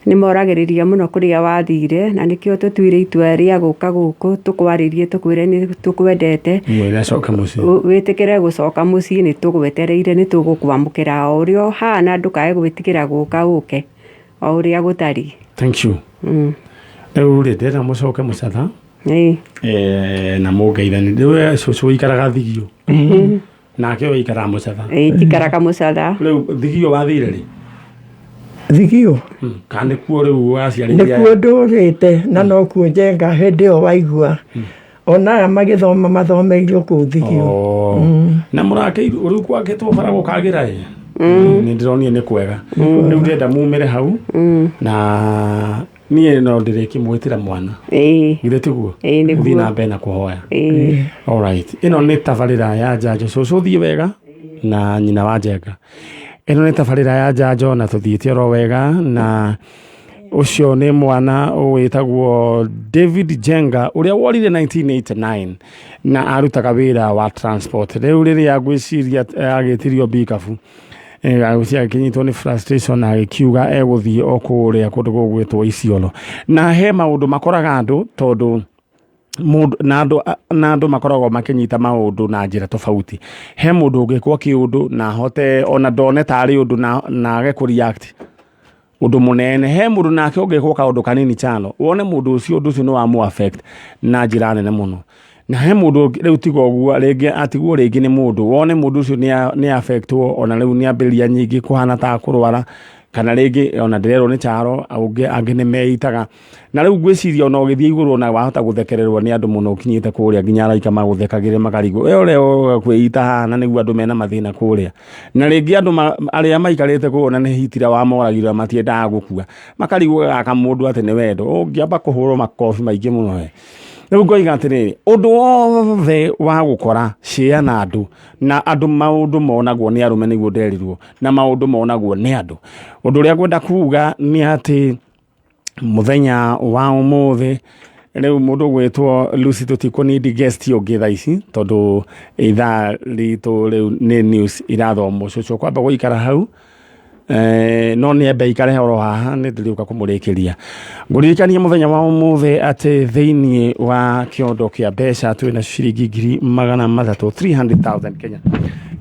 Speaker 6: nĩ moragĩrĩria mũno kũrĩa wathire, na nĩkĩo tũtuire itua rĩa gũka gũkũ tũkwarĩrie, tũkwĩre nĩ tũkwendete.
Speaker 1: Mwĩre acoke mũciĩ.
Speaker 6: Wĩtĩkĩre gũcoka mũciĩ, nĩ tũgwetereire, nĩ tũgũkwamũkĩra o ũrĩa ũhana. Ndũkae gwĩtigĩra gũka, ũke o ũrĩa gũtariĩ.
Speaker 1: Thank you. Rĩu rĩ, ndĩrenda mũcoke mũcatha. Na mũngeithani. Rĩu we cũcũ ũikaraga Thigio, nake ũyũ aikaraga Mũcatha?
Speaker 6: Ĩĩ, njikaraga Mũcatha.
Speaker 1: Rĩu Thigio wathire rĩ?
Speaker 5: Thigio.
Speaker 1: Kana nĩkuo rĩu waciarĩire?
Speaker 5: Nĩkuo ndũrĩte na nokuo Njenga hĩndĩ ĩyo waigua ona aya magĩthoma mathomeirwo kũu Thigio.
Speaker 1: Oh. Na mũrakĩirwo rĩu kwakĩtwo bara gũkagĩra ĩ, nĩ ndĩronire nĩ kwega. Rĩu ndĩrenda mumĩre hau na niĩ no ndĩrĩkĩmwĩtĩra mwana. Githĩ tiguo?
Speaker 6: Ĩĩ, nĩguo.
Speaker 1: Gũthiĩ na mbere na kũhoya.
Speaker 6: Ĩĩ.
Speaker 1: Alright. Ĩno nĩ tabarĩra ya Njanjo. Cũcũ, thiĩ wega na nyina wa Njenga. Ĩno nĩ tabarĩra ya Njanjo na tũthiĩte oro wega, na ũcio nĩ mwana wĩtagwo David Njenga ũrĩa worire 1989 na arutaga wĩra wa transport. Rĩu rĩrĩa ngwĩciria agĩtirio mbikabu, agĩciria agĩkĩnyitwo nĩ frustration na agĩkiuga egũthiĩ o kũrĩa kũndũ gũgwĩtwo Isiolo. Na he maũndũ makoraga andũ, tondũ mũndũ na andũ makoragwo makĩnyita maũndũ na njĩra tofauti. He mũndũ ũngĩkwo kĩũndũ na ahote ona ndone tarĩ ũndũ na age kũ react ũndũ mũnene. He mũndũ nake ũngĩkwo kaũndũ kanini chano, wone mũndũ ũcio ũndũ ũcio nĩ wa affect na njĩra nene mũno. Na he mũndũ ũngĩ rĩu tiga ũguo rĩngĩ atigwo rĩngĩ nĩ mũndũ, wone mũndũ ũcio nĩ affectwo, ona rĩu nĩ ambĩrĩria nyingĩ kũhana ta kũrwara, kana rĩngĩ ona ndĩrerwo nĩ charo angĩ angĩ nĩ meitaga. Na rĩu ngwĩciria ona ũgĩthiĩ igũrũ ona wahota gũthekererwo nĩ andũ mũno ũkinyĩte kũrĩa, nginya araika magũthekagĩre makarigwo we ũrĩa ũga kwĩita haha, na nĩguo andũ mena mathĩna kũrĩa. Na rĩngĩ andũ arĩa maikarĩte kũu ona nĩ Hitler wamoragire, matiendaga gũkua, makarigwo gaka mũndũ atĩ nĩ wendo ũngĩamba kũhũrwo makobi maingĩ mũno we. Rĩu ngoiga atĩrĩrĩ, ũndũ wothe wa gũkora cĩa na andũ, na andũ maũndũ monagwo nĩ arũme, nĩguo nderirwo, na maũndũ monagwo nĩ andũ. Ũndũ ũrĩa ngwenda kuga nĩ atĩ mũthenya wa ũmũthĩ rĩu mũndũ gwĩtwo Lucy, tũtikũnindi guest ũngĩ thaa ici tondũ ithaa ritũ rĩu nĩ news irathomwo. Cũcũ kwamba gũikara hau. No nĩ embe ikare oro haha, nĩ ndĩrĩũka kũmũrĩkĩria. Ngũririkanie mũthenya wa ũmũthĩ atĩ thĩinĩ wa kĩondo kĩa mbeca twĩna ciringi 300,000, 300,000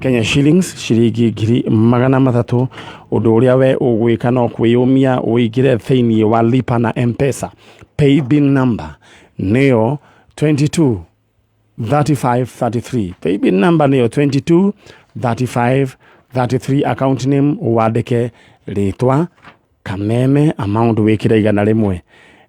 Speaker 1: Kenya shillings, ciringi 300,000. Ũndũ ũrĩa we ũgwĩka no kwĩyũmia ũingĩre thĩinĩ wa lipa na M-Pesa. Paybill number nĩyo 22 35 33. Paybill number nĩyo 22 35 33. Account name wandĩke rĩtwa Kameme, amount wĩkĩre 100.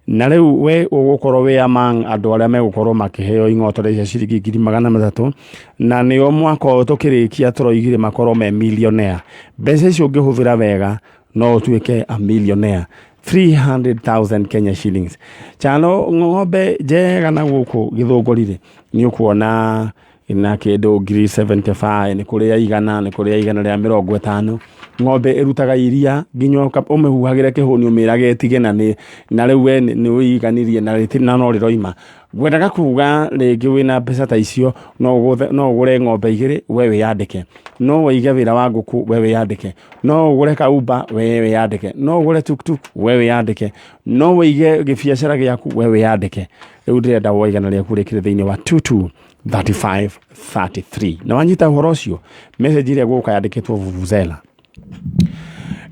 Speaker 1: Na rĩu we ũgũkorwo wĩ among andũ arĩa megũkorwo makĩheo ing'otore cia ciringi 300,000, na nĩo mwaka ũyũ tũkĩrĩkia tũroigire makorwo me millionaire. Mbeca icio ũngĩhũthĩra wega no ũtuĩke a millionaire. 300,000 Kenya shillings. Chano ng'ombe njega na gũkũ Gĩthũngũri-rĩ, nĩ ũkuona na kĩndũ 75,000, nĩ kũrĩ ya 100, nĩ kũrĩ ya 150. Ng'ombe ĩrutaga iria nginya ũmĩhuhagĩre kĩhũni ũmĩrage ĩtige, na nĩ na rĩu we nĩ ũiganirie na rĩtirĩ na no rĩroima. Ngwendaga kuga rĩngĩ wĩna mbeca ta icio no ũgũre ng'ombe igĩrĩ, we wĩyandĩke, no wĩige wĩra wa ngũkũ, we wĩyandĩke, no ũgũre kaumba, we wĩyandĩke, no ũgũre tuktuk, we wĩyandĩke, no wĩige gĩbiacara gĩaku, we wĩyandĩke. Rĩu ndĩrenda woe 100 rĩaku rĩkĩre thĩinĩ wa 22 35 33, na wanyita ũhoro ũcio, message ĩrĩa gũka yandĩkĩtwo vuvuzela.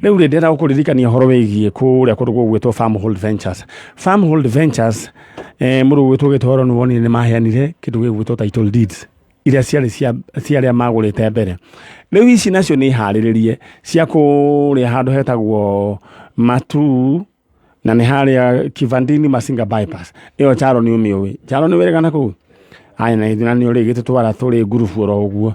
Speaker 1: Rĩu rĩ, ndĩrenda gũkũririkania ũhoro wĩgiĩ kũrĩa kũndũ gũgwĩtwo Farmhold Ventures. Farmhold Ventures, mũndũ ũgwĩtwo Gĩtoro nĩ wonire nĩ maheanire kĩndũ gĩgwĩtwo title deeds iria ciarĩ cia arĩa magũrĩte mbere. Rĩu ici nacio nĩ harĩrĩrie cia kũrĩa handũ hetagwo Matu, na nĩ harĩa Kivandini Masinga bypass. Ĩyo Charo nĩ ũmĩũĩ? Charo nĩ wĩrĩgana kũu? Aya, na nĩ ũrĩ gĩtũtwara tũrĩ ngurubu oro ũguo,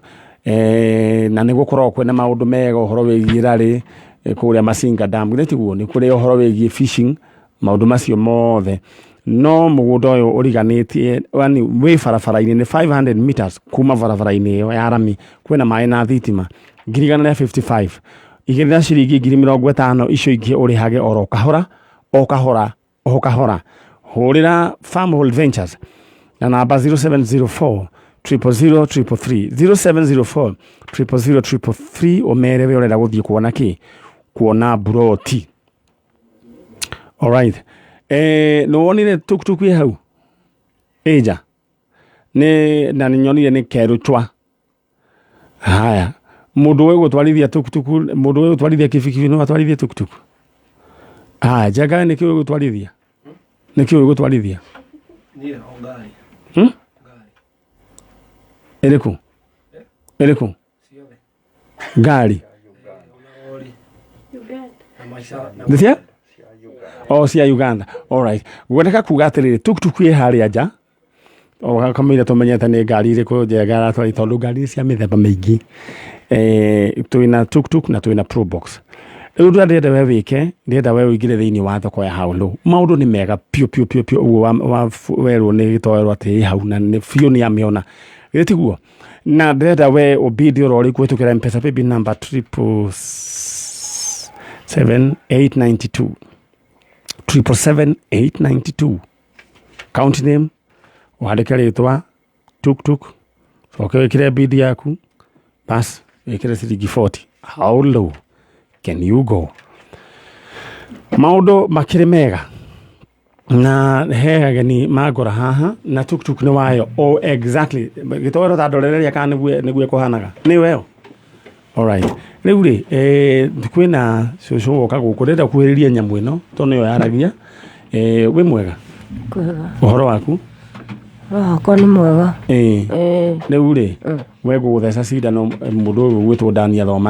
Speaker 1: na nĩ gũkoragwo kwĩna maũndũ mega ũhoro wĩgiĩ rarĩ kũrĩa Masinga Dam, githĩ tiguo? Nĩ kũrĩ ũhoro wĩgiĩ fishing, maũndũ macio mothe. No mũgũnda ũyũ ũriganĩtie, yani wĩ barabara-inĩ, nĩ 500 meters kuma barabara-inĩ ĩyo ya rami, kwĩna maĩ na thitima. 155,000, igĩrĩra ciringi 50,000, icio ingĩ ũrĩhage oro kahora o kahora o kahora. Hũrĩra Farmhold Ventures na namba 0704 000 333, 0704 000 333, ũmere we ũrenda gũthiĩ kuona kĩ, kuona buroti. Alright, nĩ wonire tuktuk ĩ hau ĩnja nĩ na nĩ nyonire nĩ kerũ chwa. Haya, mũndũ wĩ gũtwarithia tuktuk, mũndũ wĩ gũtwarithia kibikibi no atwarithie tuktuk. Haya, njenga nĩ kĩ wĩ gũtwarithia, nĩ kĩ wĩ gũtwarithia?
Speaker 7: Niĩ o ngari.
Speaker 1: Hmm?
Speaker 7: Ngari.
Speaker 1: Ĩrĩkũ ĩrĩkũ?
Speaker 7: Ciothe.
Speaker 1: Ngari.
Speaker 7: Ona rori. Na maica na
Speaker 1: Nĩ cia o cia Uganda. Alright, ngwendeka kuga atĩrĩrĩ, tuktuk ĩ harĩa nja o kamũira tũmenyete nĩ ngari irĩkũ njega aratwari, tondũ ngari nĩ cia mĩthemba mĩingĩ. Twĩna tuktuk na twĩna Probox. Rĩu ũndũ ũrĩa ndĩrenda we wĩke, ndĩrenda we ũingĩre thĩinĩ wa thoko ya how low. Maũndũ nĩ mega piũ piũ piũ piũ ũguo werwo nĩ gĩtoero atĩ ĩ hau na nĩ biũ nĩ amĩona, githĩ tiguo? Na ndĩrenda we ũbidi oro rĩu kũhĩtũkĩra M-Pesa paybill number 777892, 777892, county name wandĩke rĩtwa tuktuk, coke wĩkĩre bid yaku, bas wĩkĩre ciringi 40. How low can you go? Maũndũ makĩrĩ mega na he ageni mangora haha na tuktuk nĩ wayo. Oh, exactly, gĩtoero ta ndorereria kana nĩguo nĩguo ĩkũhanaga nĩ weyo. Alright, rĩu rĩ, kwĩna cũcũ woka gũkũ, ndĩrenda kuhĩrĩria nyamũ ĩno tondũ nĩyo yaragia. Wĩ mwega?
Speaker 8: Kwega.
Speaker 1: Ũhoro waku?
Speaker 8: Roho wakwa nĩ mwega.
Speaker 1: Rĩu rĩ, we ngũgũtheca cindano, mũndũ ũyũ ũgwĩtwo Dani Athomani.